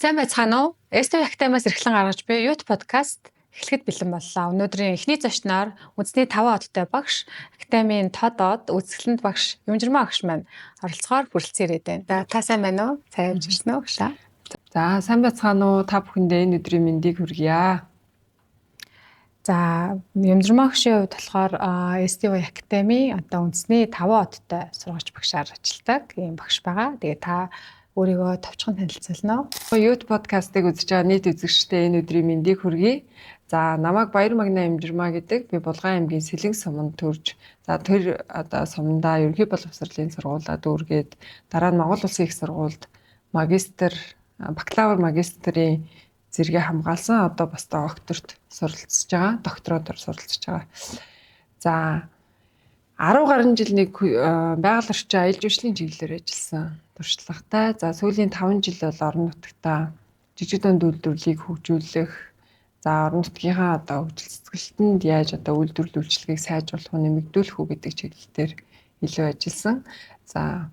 Сайн байцгаана уу? STV Академиас эрхлэн гаргаж буй Youth Podcast эхлэхэд бэлэн боллоо. Өнөөдрийн эхний зочноор үндэсний 5 одтой багш, Академийн тод од, үзэсгэлэнт багш Юмжирмаа багш маань оролцохоор хүрэлцэн ирээд байна. За та сайн байна уу? Сайн явж ирсэн үү багшаа? За сайн байцгаана уу? Та бүхэндээ энэ өдрийн мэндийг хүргье. За Юмжирмаа багшийн хувьд болохоор STV Академи одоо үндэсний 5 одтой сургагч багшаар ажилладаг ийм багш байгаа. Тэгээ та өөрийгөө товчхон танилцуулна уу? Youth podcast-ыг үзэж байгаа нийт үзэгчдэд энэ өдрийн мэндийг хүргэе. За намайг Баяр Магна Юмжирмаа гэдэг. Би Булган аймгийн Сэлэнг суманд төрж, за тэр одоо сумандаа ерөнхий боловсролын сургуулаа дүүргээд дараа нь Монгол Улсын их сургуульд магистр, бакалавр магистрийн зэрэгээ хамгаалсан. Одоо бас докторт суралцж байгаа, докторотоор суралцж байгаа. За 10 гаруй жил нэг байгаль орчин аялал жуулчлалын чиглэлээр ажилласан туршлагатай. За сүүлийн 5 жил бол орон нутагтаа жижиг дунд үйлдвэрлэлийг хөгжүүлэх, за орон нутгийнхаа одоо хөгжил цэцгэлтэнд яаж одоо үйлдвэрлэл үйлчилгээг сайжруулах уу, нэмэгдүүлэх үү гэдэг чиглэл дээр илүү ажилласан. За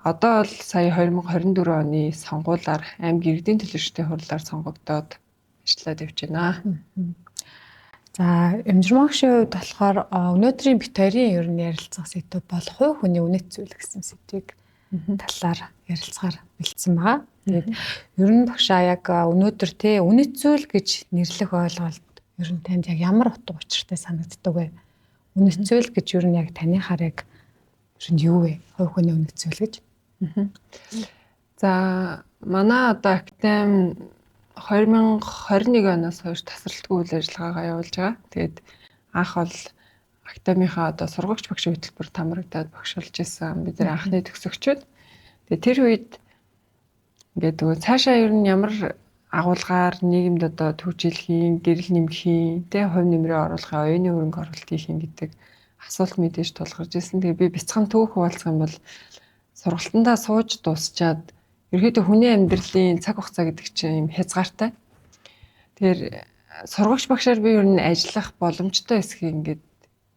одоо бол сая 2024 оны сонгуулиар аймаг иргэдийн төлөөлөгчдийн хурлаар сонгогдоод ажиллаад явж байна. За Юмжирмаа багшийн хувьд болохоор өнөөдрийн бит хоёрын ер нь ярилцах сэдэв бол хувь хүний үнэт зүйл гэсэн сэдвийг талаар ярилцахаар бэлдсэн байгаа. Тэгээд ер нь багшаа яг өнөөдөр те үнэт зүйл гэж нэрлэх ойлголт ер нь танд яг ямар утга учиртай санагддаг вэ? Үнэт зүйл гэж ер нь яг таныхаар яг ер нь юу вэ? Хувь хүний үнэт зүйл гэж. За манай одоо академи 2021 оноос хойш тасралтгүй үйл ажиллагаагаа явуулж байгаа. Тэгээд анх бол академийнхаа одоо сургагч багшийн хөтөлбөр тамрагдаад багш болж исэн. Бид нар анхны төгсөгчүүд. Тэгээд тэр үед ингээд нөгөө цаашаа ер нь ямар агуулгаар нийгэмд одоо түгжээлхийн, гэрэл нэмхийн, тэ хувь нэмрээ оруулахын, оюуны хөрөнгө оруулалт хийх юм гэдэг асуулт мэдээж тулгарч исэн. Тэгээ би бяцхан түүх хуваалцах юм бол сургалтандаа сууж дуусчаад ерөөдөө хүний амьдралын цаг хугацаа гэдэг чинь юм хязгаартай. Тэгэхээр сургагч багшаар би ер нь ажиллах боломжтой эсхийг ингээд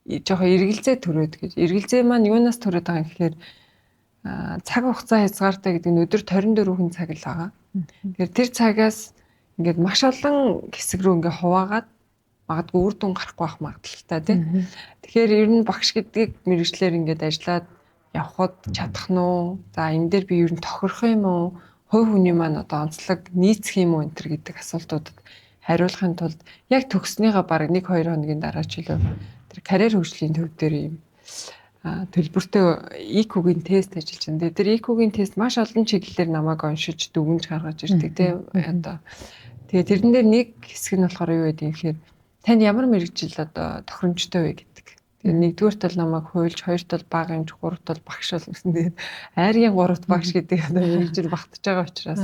жоохон эргэлзээ төрөөд гэж. Эргэлзээ маань юунаас төрөөд байгаа юм гэхээр цаг хугацаа хязгаартай гэдэг нь өдөрт 24 цаг л байгаа. Тэгэхээр тэр цагаас ингээд маш олон хэсэг рүү ингээд хуваагаад магадгүй үр дүн гарахгүй байх магадлалтай тийм. Тэгэхээр ер нь багш гэдгийг мэрэгчлэр ингээд ажиллаад явхад чадах нь уу? За энэ дээр би ер нь тохирох юм уу? Хувь хүний маань одоо онцлог нийцэх юм уу энэ төр гэдэг асуултуудад хариулахын тулд яг төгснөхийн бараг 1-2 хоногийн дараа ч илүү тэр карьер хөгжлийн төв дээр юм төлбөртэй IQ-гийн тест ажиллаж байна. Тэр IQ-гийн тест маш олон чиглэлээр намайг оншиж дүгнж гаргаж ирдэг тийм одоо. Тэгээ тэрэн дээр нэг хэсэг нь болохоор юу гэдэг юм гэхээр танд ямар мэрэгжил одоо тохиромжтой вэ гэдэг. Тэгээ нэгдүгээр тал намайг хуульч, хоёр тал бага эмч, гурав тал багш болсон гэсэн. Тэгээд айргийн гуравт багш гэдэг одоо мэрэгжил багтаж байгаа учраас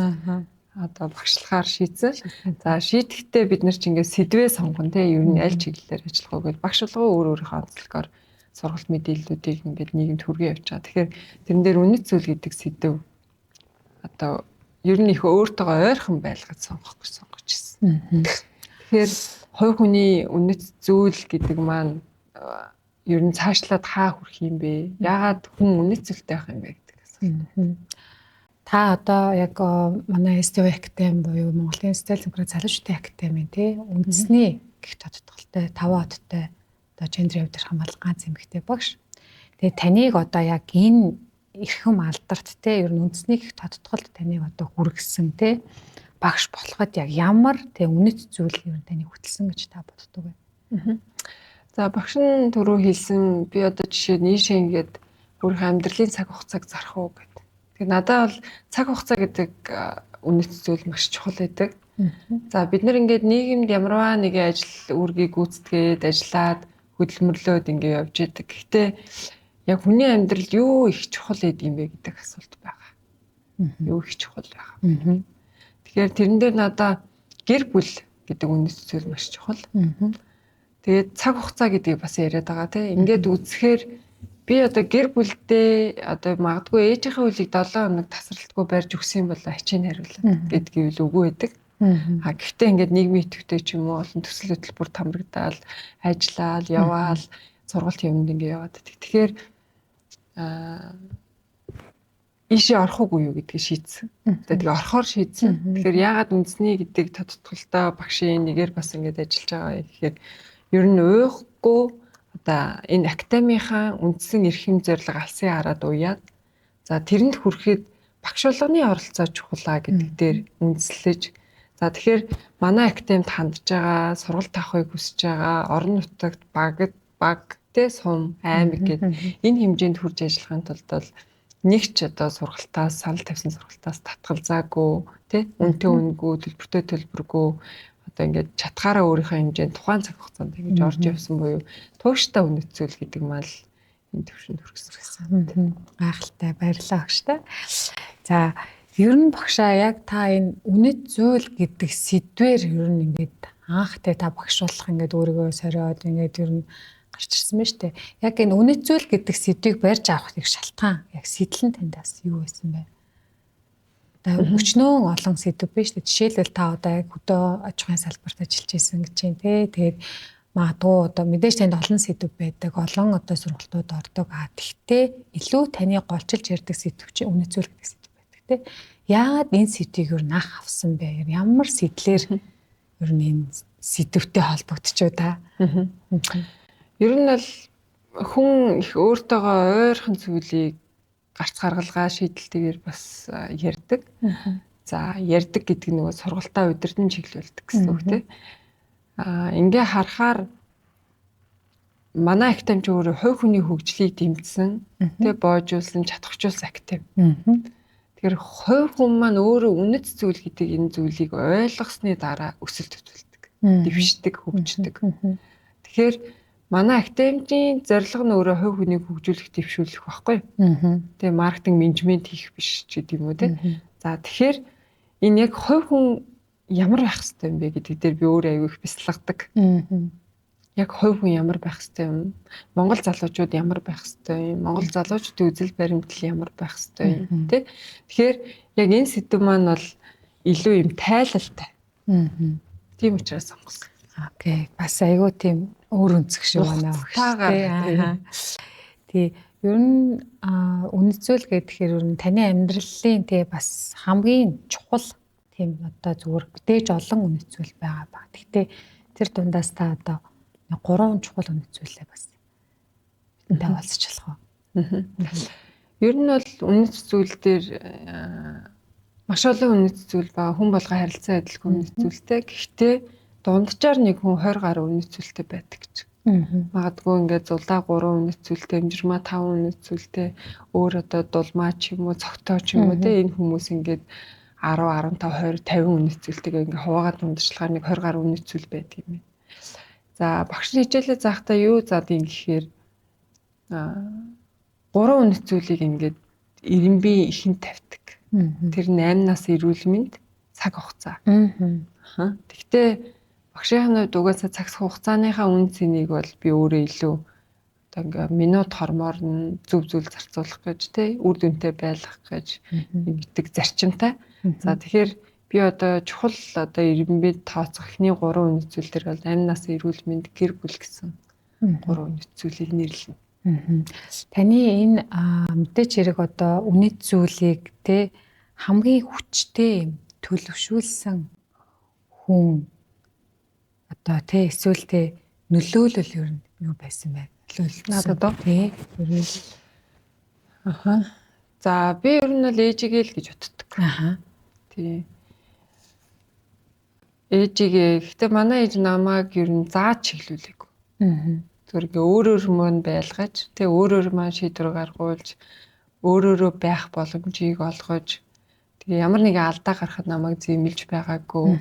одоо багшлахаар шийдсэн. За шийдэхдээ бид нар ч ингээд сэдвээ сонгоно те ер нь аль чиглэлээр ажиллах вэ гэж багш болгоо өөр өөрийнхөө онцлогоор сургалт мэдээллүүдийг ингээд нийгэмд хүргээ явж байгаа. Тэгэхээр тэрэн дээр үнэт зүйл гэдэг сэдэв одоо ер нь их өөртөөгөө ойрхон байлгаж сонгох гэж сонгож ирсэн. Тэгэхээр хувь хүний үнэт зүйл гэдэг маань ер нь цаашлаад хаа хүрэх юм бэ? Яагаад хүн үнэт зүйлтэй байх юм бэ гэдэг асуулт. Та одоо яг манай STV Академи буюу Монголын социал демократ залуучдын академийн тий үндэсний гих тодтголтой 5 одтой одоо гендрийн хувьд хамгаалал ганц эмэгтэй багш. Тэгээ таныг одоо яг энэ эрхэм алдарт те ер нь үндэсний гих тодтголд таныг одоо хүргэсэн те багш болоход яг ямар те үнэт зүйл ер нь таныг хөтөлсөн гэж та боддог вэ? За багш нь түрүү хэлсэн би одоо жишээ нийшээ ингээд өөрийнхөө амьдралын цаг хугацааг зарах уу гэд. Тэгээ надад бол цаг хугацаа гэдэг үнэт зүйл маш чухал байдаг. За бид нар ингээд нийгэмд ямарваа нэгэн ажил үүргийг гүйцэтгээд ажиллаад хөдөлмөрлөөд ингээд явж идэг. Гэхдээ яг хүний амьдралд юу их чухал байдаг юм бэ гэдэг асуулт байгаа. Юу их чухал байгаа. Тэгэхээр тэрэн дээр надаа гэр бүл гэдэг үнэт зүйл маш чухал. Тэгээд цаг хугацаа гэдгийг бас яриад байгаа тийм. Ингээд үзэхээр би одоо гэр бүлдээ одоо магадгүй ээжийнхээ үлийг 7 хоног тасралтгүй барьж өгсөн юм бол хичээн хариулаад гэдгийг үл үгүй байдаг. А гэхдээ ингээд нийгмийн идэвхтэй ч юм уу олон төсөл хөтөлбөр тамрагдаал, ажиллаал, яваал, сургалт юмд ингээд яваад байдаг. Тэгэхээр Ийшээ орох уугүй юу гэдгийг шийдсэн. Тэгээ орохоор шийдсэн. Тэгэхээр яагаад үндэсний гэдэг тодтголтой багшийн нэгээр бас ингэж ажиллаж байгаа вэ гэхээр ер нь уйхгүй одоо энэ академийнхаа үндсэн эрхэм зорилго алсын хараад уяад за тэрэнд хүрэхэд багш болгоны оролцоо чухлаа гэдэг дээр үндэслэж за тэгэхээр манай академид хандж байгаа, сургалт авахыг хүсэж байгаа орон нутагт баг тэ сум аймаг гэд энэ хэмжээнд хүрж ажиллахын тулд бол нэг ч одоо сургалтаас санал тавьсан сургалтаас татгалзаагүй тий үнэтэй үнэгүй төлбөртэй төлбөргүй одоо ингээд чатгаараа өөрийнхөө хэмжээнд тухайн цаг хугацаанд ингэж орж явсан буюу тууштай үнэт зүйл гэдэг мал энэ төвшөнд хүргэсэн. Гайхалтай, баярлалаа багштай. За ер нь багшаа яг та энэ үнэт зүйл гэдэг сэдвээр ер нь ингээд анх те та багш болох ингээд өөрийгөө сориод ингээд ер нь гарч ирсэн байна шүү дээ. Яг энэ үнэт зүйл гэдэг сэдвийг барьж авах нэг шалтгаан, яг сэтэл нь танд бас юу байсан бэ? Одоо өчнөөн олон сэдв биш үү? Жишээлбэл та одоо яг хөдөө аж ахуйн салбарт ажиллаж байсан гэж чинь тий. Тэгээд магадгүй одоо мэдээж танд олон сэдв байдаг, олон одоо сургалтууд ордог. А тэгтээ илүү таны голчилж ярьдаг сэдв чинь үнэт зүйл гэдэг сэдв байдаг тий. Яагаад энэ сэдвийг юу наах авсан бэ? Ямар сэтлэр ер нь энэ сэдвтэй холбогдчихоо та? Ер нь бол хүн их өөртөөгөө ойрхон зүйлийг гарц гаргалгаа шийдэлтэйгээр бас ярьдаг. За ярьдаг гэдэг нь нөгөө сургалтаа удирдан чиглүүлдэг гэсэн үг тийм. Аа ингээ харахаар манай академи ч өөрөө хувь хүний хөгжлийг дэмжсэн, тэ боожуулсан, чадахжуулсан академи. Тэгэхээр хувь хүн маань өөрөө үнэт зүйл гэдэг энэ зүйлийг ойлгосны дараа өсөлт үзүүлдэг, дэвшдэг, хөгждөг. Тэгэхээр манай академийн зорилго нь өөрөө хувь хүнийг хөгжүүлэх, дэвшүүлэх байхгүй. Тэгээ маркетинг, менежмент хийх биш ч гэдэг юм уу те. За тэгэхээр энэ яг хувь хүн ямар байх хэвтэй юм бэ гэдэг дээр би өөрөө аягүй их бясалгадаг. Яг хувь хүн ямар байх хэвтэй юм? Монгол залуучууд ямар байх хэвтэй юм? Монгол залуучуудын үзэл баримтлал ямар байх хэвтэй юм те. Тэгэхээр яг энэ сэдв маань бол илүү юм тайлалтай. Тийм учраас сонгосон. Окей. Бас айгүй тийм өөр өнцөг шиг байна багш. Тий. Ер нь үнэт зүйл гэхээр ер нь таны амьдралын тий бас хамгийн чухал тийм одоо зүгээр мэдээж олон үнэт зүйл байгаа ба. Гэхдээ тэр дундаас та одоо 3 чухал үнэт зүйлээ бас бидэнтэй хуваалцаж болох уу? Ер нь бол үнэт зүйл дээр маш олон үнэт зүйл ба хүн болгон харилцан адилгүй үнэт зүйлтэй. Гэхдээ дунджаар нэг хүн 20 гаруй үнэт зүйлтэй байдаг гэж. Магадгүй ингээд зулаа 3 үнэт зүйлтэй, эмжирмаа 5 үнэт зүйлтэй, өөр одоо дулмаа ч юм уу, цогтоо ч юм уу те энэ хүмүүс ингээд 10, 15, 20, 50 үнэт зүйлтэйгээ ингээд хуваагаад дундчлахаар нэг 20 гаруй үнэт зүйл байдаг юм байна. За багш нар хичээлээ заахтаа юу заадیں гэхээр 3 үнэт зүйлийг ингээд ирэмбийн ихэнд тавьдаг. Тэр 8 нас эрүүл мэнд, цаг хугацаа. Тэгтээ багшийн хувьд угаасаа цаг хугацааныхаа үн цэнийг бол би өөрөө илүү одоо ингээ минут хормоор нь зөв зүйл зарцуулах гэж тий үр дүнтэй байлгах гэж ингэдэг зарчимтай. За тэгэхээр би одоо чухал одоо ирэмбэд тооцох эхний 3 үнэт зүйл дээр бол 8 нас эрүүл мэнд, гэр бүл гэсэн 3 үнэт зүйлийг нэрлэнэ. Таны энэ мэдээч хэрэг одоо үнэт зүйлийг тий хамгийн хүчтэй юм төлөвшүүлсэн хүн одоо тий эсвэл тий нөлөөлөл ер нь юу байсан бэ? Нөлөөлсөн. Надад уу? Тий. Ер нь. Аха. За би ер нь бол ээжигээ л гэж боддог. Аха. Тий. Ээжигээ. Гэхдээ манай ээж намайг ер нь зааж чиглүүлээгүй. Зүгээр ингээ өөрөөр мөн байлгаж, тий өөрөөр маань шийдвэр гаргуулж, өөрөөрөө байх боломжийг олгож, тэгээ ямар нэгэн алдаа гарахад намайг зэмлэж байгаагүй.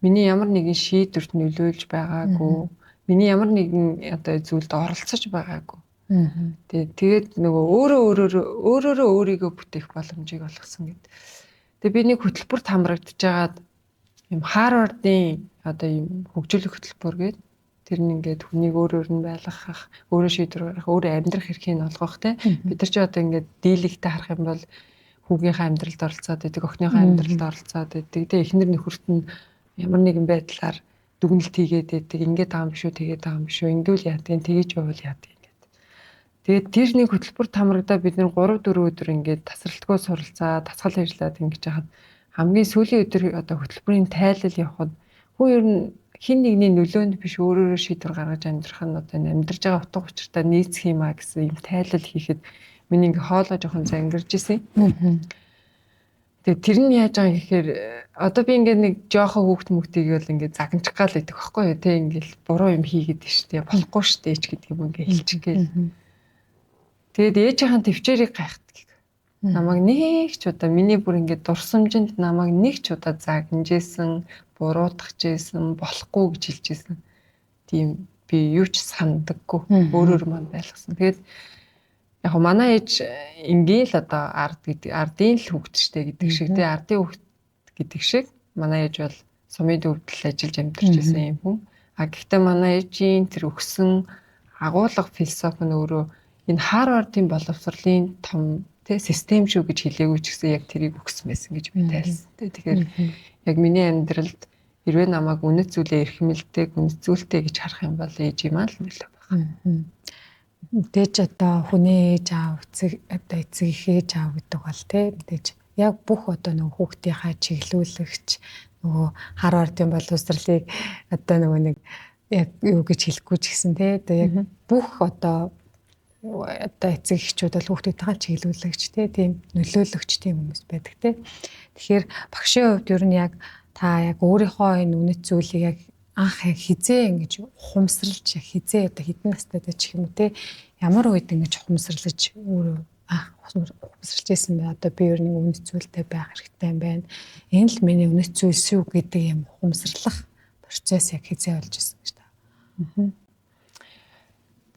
Миний ямар нэгэн шийдвэрт нөлөөлж байгаагүй. Миний ямар нэгэн одоо зүйлд оролцож байгаагүй. Тэгээд нөгөө өөрөөрөө өөрийгөө бүтээх боломжийг олгосон гэд. Тэгээ би нэг хөтөлбөрт хамрагдаж байгаад юм Харвардын одоо юм хөгжүүлэх хөтөлбөр гээд тэр нь ингээд хүнийг өөрөөр нь байлгах, өөрөө шийдвэр гаргах, өөрөө амьдрах эрхийг олгох те. Бид нар ч одоо ингээд дийлэгтэй харах юм бол хүүгийнхээ амьдралд оролцоод байдаг, охиныхоо амьдралд оролцоод байдаг. Тэгээ эхнэр нөхөрт нь ямар нэгэн байдлаар дүгнэлт хийгээд байдаг. Ингээд байгаа юм шүү, тэгээд байгаа юм шүү. Ингэвэл яадгийн, тэгэж байвал яадгийн гэд. Тэгээд тэр нэг хөтөлбөр тамрагдаа бид нэр 3 4 өдөр ингээд тасралтгүй суралцаа, дасгал ажиллаад ингэж хахад хамгийн сүүлийн өдөр одоо хөтөлбөрийн тайлал явхад хүн ер нь хин нэгний нөлөөнд биш өөрөөрөө шийдвэр гаргаж амьдрах нь одоо энэ амьдарч байгаа утга учиртай нийцэх юм а гэсэн юм тайлал хийхэд миний ингээ хоолой жоохон зангирж исэн. Тэгээд тэр нь яаж байгаа юм гэхээр одоо би ингээ нэг жоохон хүүхд мөхтийг бол ингээ загнчих гал идэх байхгүй юу те, ингээл буруу юм хийгээд штэ, болохгүй штэ ч гэдэг юм ингээ хэлчих гээл. Тэгээд ээжийнхэн төвчээрийг гайхдаг. Намайг нэг ч удаа миний бүр ингээ дурсамжинд намайг нэг ч удаа загнажсэн, буруутгажсэн, болохгүй гэж хэлжсэн. Тийм би юу ч сандаггүй. Өөрөөр маань байлгасан. Тэгээд яг манай ээж энгийн л одоо ард гэдэг ардын л хүүхэд штэ гэдэг шиг тий, ардын хүүхэд гэдэг шиг манай ээж бол сумын төвдөл ажиллаж амьдарч байсан юм хүн. А гэхдээ манай ээжийн тэр өгсөн агуулга философи нь өөрөө энэ Харвардын боловсролын том тий систем шүү гэж хэлээгүй ч гэсэн яг тэрийг өгсөн байсан гэж би тайлсан. Тэгэхээр яг миний амьдралд хэрвээ намайг үнэт зүйлээ эрхэмлдэг, үнэт зүйлтэй гэж харах юм бол ээж юм аа л нөлөө байна. Мэдээж одоо хүний ээж аав, эцэг одоо эцэг их ээж аав гэдэг бол тий мэдээж яг бүх одоо нөгөө хүүхдийнхаа чиглүүлэгч нөгөө Харвардын боловсролыг одоо нөгөө нэг яг юу гэж хэлэхгүй ч гэсэн тий одоо яг бүх одоо эцэг эхчүүд бол хүүхдүүдтэйгээ чиглүүлэгч тий тийм нөлөөлөгч тийм хүмүүс байдаг тий. Тэгэхээр багшийн хувьд ер нь яг та яг өөрийнхөө энэ үнэт зүйлийг яг анх яг хизээ ингэж ухамсарлж, яг хизээ одоо хэдэн настай ч юм уу те ямар үед ингэж ухамсарлаж өөрөө анх ухамсарлаж ирсэн бэ? Одоо би ер нь үнэт зүйлтэй байх хэрэгтэй юм байна. Энэ л миний үнэт зүйл шүү гэдэг юм ухамсарлах процесс яг хизээ болж ирсэн гэж та.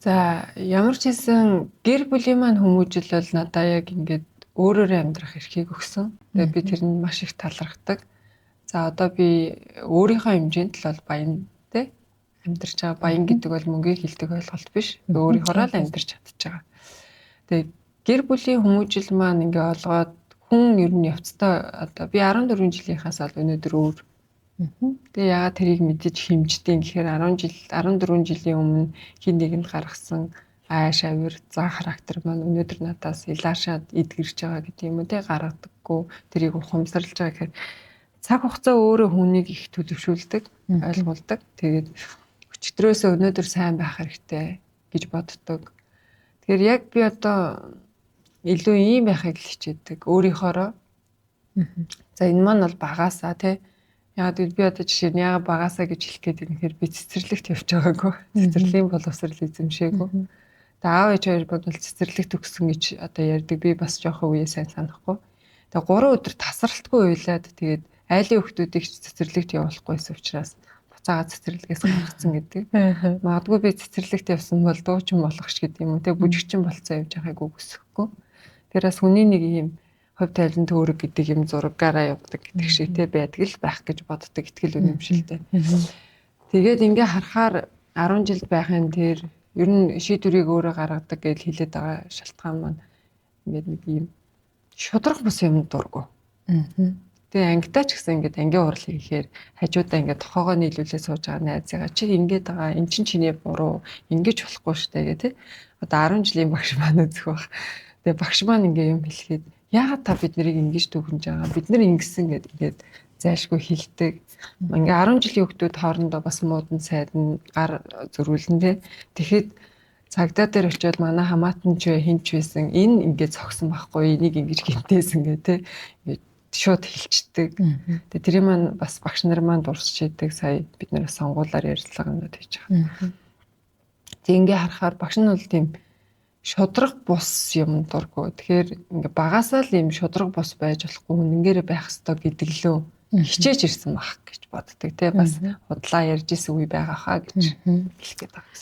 За ямар ч хэлсэн гэр бүлийн маань хүмүүжил бол надаа яг ингээд өөрөөрөө амьдрах эрхийг өгсөн. Тэгээ би тэрэнд маш их талархдаг. За одоо би өөрийнхөө хэмжээнд л бол баян тий амьдарч байгаа. Баян гэдэг бол мөнгийг хилдэг ойлголт биш. Би өөрийнхоороо л амьдарч чадчих байгаа. Тэгээ гэр бүлийн хүмүүжил маань ингээ олгоод хүн ер нь явцдаа одоо би 14 жилийнхаас л өнөөдөр өөр. Тэгээ ягаад тэрийг мэдэж хэмждэг гэхээр 10 жил 14 жилийн өмнө хин нэгэнд гаргасан ааш авир зан характер маань өнөөдөр надаас илаашаад эдгэрч байгаа гэдэг юм уу те гаргадаггүй тэрийг ухамсарлаж байгаа гэхээр цаг хугацаа өөрөө хүнийг их төлөвшүүлдэг, ойлгуулдаг. Тэгээд өчигдрөөсөө өнөөдөр сайн байх хэрэгтэй гэж боддог. Тэгэхээр яг би одоо илүү ийм байхыг л хичээдэг өөрийнхоороо. За энэ маань бол багаасаа тий. Яагаад гэвэл би одоо жишээ нь яагаад багаасаа гэж хэлэх гээд байна гэхээр би цэцэрлэгт явж байгаагүй. Цэцэрлэгийн боловсрол эзэмшээгүй. Тэгээ аав ээж хоёр бол цэцэрлэгт өгсөн гэж одоо ярьдаг. Би бас жоохон үеэ сайн санахгүй. Тэгээ 3 өдөр тасралтгүй уйлаад тэгээд айлын хүүхдүүдийг цэцэрлэгт явуулахгүйсэн учраас буцаага цэцэрлэгээс гаргацсан гэдэг. Магадгүй би цэцэрлэгт явсан бол дуучин болгоч гэдэг юм уу те бүжигчин болцсон явж байгааг үгүйсэхгүй. Тэр бас хүний нэг юм хувь тавилан төөрөг гэдэг юм зургаараа явдаг гэдэг шиг те байдаг л байх гэж боддог итгэл үнэмшилтэй. Тэгээд ингээ харахаар 10 жил байхын тэр ер нь шийдвэрийг өөрөө гаргадаг гэж хэлээд байгаа шалтгаан маань ингээд нэг юм шудраг бус юм дургу. Тэгээ ангидаа ч гэсэн ингээд ангийн хурал хийхээр хажуудаа ингээд тохоогоо нийлүүлээ сууж байгаа найзыгаа чи ингээд байгаа эн чинь чиний буруу ингэж болохгүй штэ гэх тээ. Одоо 10 жилийн багш маань үзэх бах. Тэгээ багш маань ингээд юм хэлэхэд яагаад та бид нарыг ингэж дүгнэж байгаа бид нар ингэсэн гэд ингээд зайлшгүй хэлдэг. Ингээ 10 жилийн хүүхдүүд хоорондоо бас муудан сайдна гар зөрүүлнэ тээ. Тэгэхэд цагдаа дээр очиод манай хамаатан ч хин ч байсан энэ ингээд цогсон байхгүй энийг ингэж гинтээсэн гэх тээ. Ингээд шууд хэлцдэг. Тэгээ тэрийг маань бас багш нар маань дурсч идэг. Сая бид нэр сонгуулаар ярилцлага юмнууд хийж байгаа. Тэг ингээ харахаар багш нь бол тийм шудраг бус юм дургу. Тэгэхээр ингээ багасаа л юм шудраг бус байж болохгүй хүн ингээрэ байх ёстой гэдэг лөө хичээж ирсэн байх гэж боддог. Тэ бас худлаа ярьж исэн үе байгаа хаа гэж хэлэх гээд байгаа.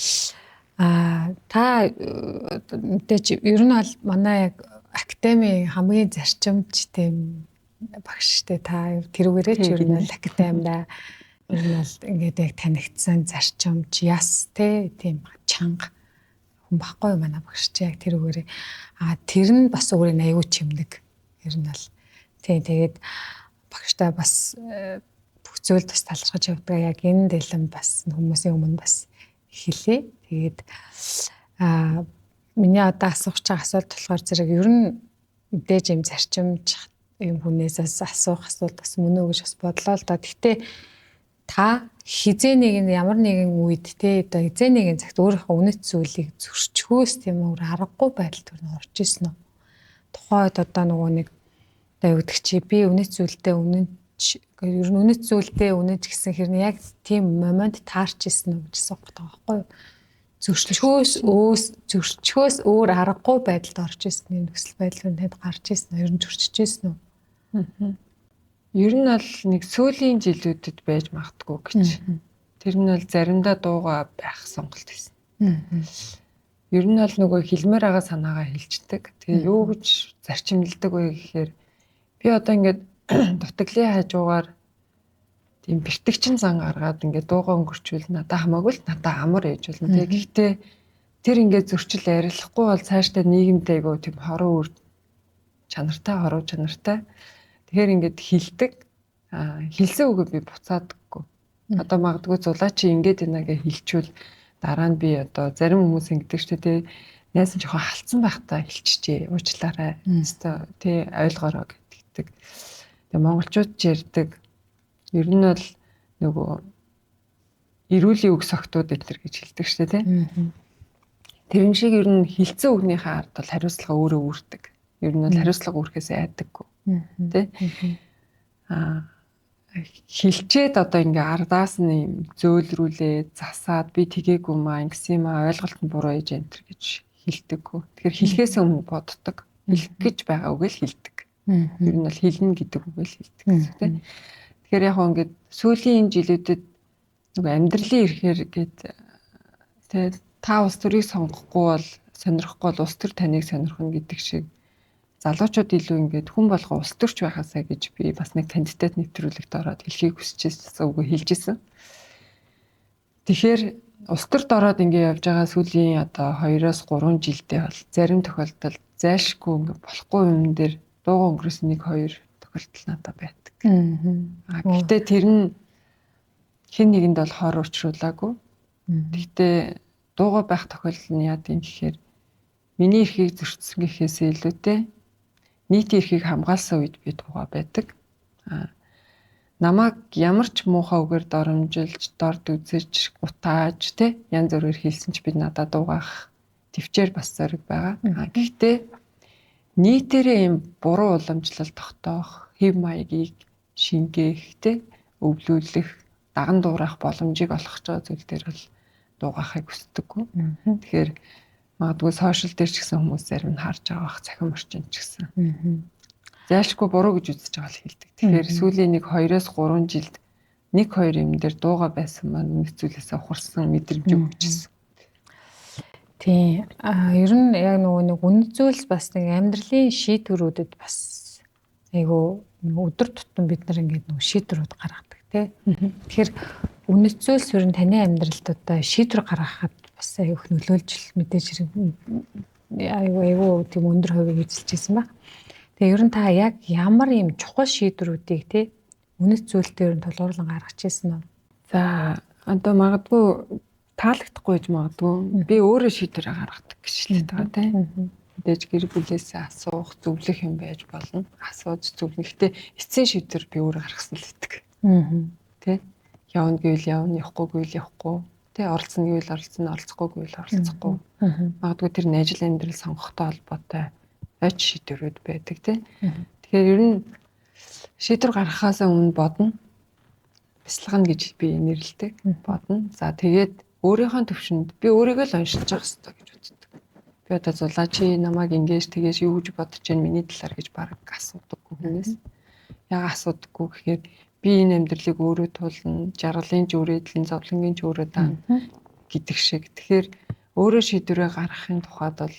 Аа та мэдээж ер нь бол манай яг академи хамгийн зарчимч тийм багш штэ та тэрүүгээрээ ч ер нь бол академида ер нь бол ингээд яг танигдсан зарчимч яс те тийм чанга хүн баггүй манай багш чи яг тэрүүгээрээ а тэр нь бас өөрийн аюу чимдэг ер нь бол тий тэгээд багштай бас бүх зүйлд бас талархаж явдаг яг энэ дэлэм бас хүмүүсийн өмнө бас хэлээ. Тэгээд Миний одоо асуух чаг асуулт болохоор зэрэг ер нь мэдээж юм зарчимч юм хүнээс бас асуух асуулт бас мөн үү гэж бас бодлоо л да. Гэхдээ та хизээ нэг нь ямар нэгэн үед те одоо хизээ нэгэн цагт өөрийнхөө үнэт зүйлийг зөрчхөөс тийм өөр аргагүй байдал төр нь орж исэн үү? Тухайн үед одоо нөгөө нэг одоо юу гэдэг чи би үнэт зүйлдээ үнэнч ер нь үнэт зүйлдээ үнэнч гэсэн хэрнээ яг тийм момент таарч исэн үү гэж асуух гэдэг байгаа байхгүй юу? Зөрчхөөс өөр аргагүй байдалд орж исэн юм нөхцөл байдал нь танд гарч исэн үү? Ер нь зөрчиж исэн үү? Ер нь бол нэг сүүлийн жилүүдэд байж магадгүй гэж. Тэр нь бол заримдаа дууга байх сонголт хийсэн. Ер нь бол нөгөө хэлмээр байгаа санаагаа хэлждэг. Тэгээ юу гэж зарчимлдаг вэ гэхээр би одоо ингээд дутагдлын хажуугаар тийм бэртэгчин зан гаргаад ингээд дууга өнгөрчүүл надаа хамаагүй л надаа амар ээж болно. Тэгээ гэхдээ тэр ингээд зөрчил арилахгүй бол цаашдаа нийгэмдээ айгүй тийм хоруу үр чанартай, хоруу чанартай. Тэгэхээр ингээд хилдэг. Хэлсэн үгээ би буцаадаггүй. Одоо магадгүй зулаа чи ингээд байна гэж хэлчүүл дараа нь би одоо зарим хүмүүс ингэдэг шүү дээ. Найз нь жоохон халдсан байхдаа хэлчихжээ. Уучлаарай. Өстой тий ойлгоорой гэдэгдэг. Тэгээ монголчууд ч ярьдаг. Ер нь бол нөгөө эрүүлийн үг согтууд энэ төр гэж хэлдэг шүү дээ тий. Тэрэн шиг ер нь хилцэн үгнийхээ ард бол хариуцлага өөрөө үүрдэг. Ер нь бол хариуцлага үүрхээс айдаггүй. Тэ? Хилчээд одоо ингээ ардаас нь юм зөөлрүүлээ, засаад би тгээгүй маа, ингэсэн юм аа, ойлголт нь буруу ээж энэ төр гэж хэлдэггүй. Тэгэхээр хэлхээс өмнө боддог. Хэлэх гэж байгаа үгээ л хэлдэг. Ер нь бол хэлнэ гэдэг үгээ л хэлдэг гэсэн үг тэ. Тэгэхээр яг хөө ингээд сүүлийн энэ жилүүдэд нөгөө амьдралын ирэхээр гээд тэ та улс төрийг сонгохгүй бол сонирхохгүй бол улс төр таныг сонирхоно гэдэг шиг залуучууд илүү ингээд хүн болго улс төрч байхасаа гэж би бас нэг кандидат нэвтрүүлэгт ороод хэлхийг хүсэж байсан үгүй хэлж исэн. Тэгэхээр улс төрд ороод ингээд явж байгаа сүүлийн одоо 2-3 жилдээ бол зарим тохиолдолд зайлшгүй ингээд болохгүй юм дээр дууга өнгөрөөс 1-2 тохиолдол надад байдаг. Гэхдээ тэр нь хэн нэгэнд бол хор учруулаагүй. Гэхдээ дууга байх тохиолдол нь яад юм гэхээр миний эрхийг зөрчсөн гэхээсээ илүүтэй нийтийн эрхийг хамгаалсан үед би дууга байдаг. Намайг ямар ч муухай үгээр доромжилж, дорд үзэж, гутааж тэ янз бүрээр хэлсэн ч би надад дуугаах төвчээр бас зориг байгаа. Гэхдээ нийтээрээ юм буруу уламжлал тогтоох, хэв маягийг шингээх тэ өвлүүлэх, даган дуурайх боломжийг олгох байгаа зүйл дээр бол дуугаахыг хүсдэггүй. Тэгэхээр магадгүй сошиал дээр ч гэсэн хүмүүс зарим нь харж байгаа бах, цахим орчинд ч гэсэн. Зайлшгүй буруу гэж үзэж байгаа л хэлдэг. Тэгэхээр сүүлийн нэг 2-3 жилд 1-2 юм дээр дууга байсан маань үнэт зүйлээсээ ухарсан мэдрэмжийг өгчсэн. Тийм. Ер нь яг нөгөө нэг үнэт зүйлс бас нэг амьдралын шийдвэрүүдэд бас айгүй өдөр тутам бид нар ингээд нөгөө шийдвэрүүд гаргадаг тий. Тэгэхээр үнэт зүйлс ер нь таны амьдралд одоо шийдвэр гаргахад бас айгүй их нөлөөлж мэдээж хэрэг айгүй тийм өндөр хувийг эзэлж ирсэн баг. Тэгээ ер нь та яг ямар юм чухал шийдвэрүүдийг тий үнэт зүйлтэй ер нь тулгуурлан гаргаж ирсэн үү? За одоо магадгүй таалагдахгүй байж магадгүй. Би өөрөө шийдвэр гаргадаг гэж хэлээд байгаа тий. Мэдээж гэр бүлээсээ асуух, зөвлөх юм байж болно. Асууж зөвлөнө. Гэхдээ эцсийн шийдвэр би өөрөө гаргасан л гэдэг. Тэ? Явна гэвэл явна, явахгүй гэвэл явахгүй. Тэ оролцоно гэвэл оролцоно, оролцохгүй гэвэл оролцохгүй. Магадгүй тэр нь ажил амьдрал сонгохтой холбоотой ойч шийдвэрүүд байдаг тий. Тэгэхээр ер нь шийдвэр гаргахаас өмнө бодно. Бясалгана гэж би нэрлэдэг. Бодно. За тэгээд өөрийнхөө төвшөнд би өөрийгөө л уншиж явах хэрэгтэй гэж боддог. Би одоо зулаа чи намайг ингэж тэгэж юу гэж бодож байна миний талаар гэж баг асуудаггүй хүнээс. Яг асуудаггүй гэхээр би энэ амьдралыг өөрөө туулна, жаргалын ч өөрөө эдлэн, зовлонгийн ч өөрөө даана гэдэг шиг. Тэгэхээр өөрөө шийдвэрээ гаргахын тухайд бол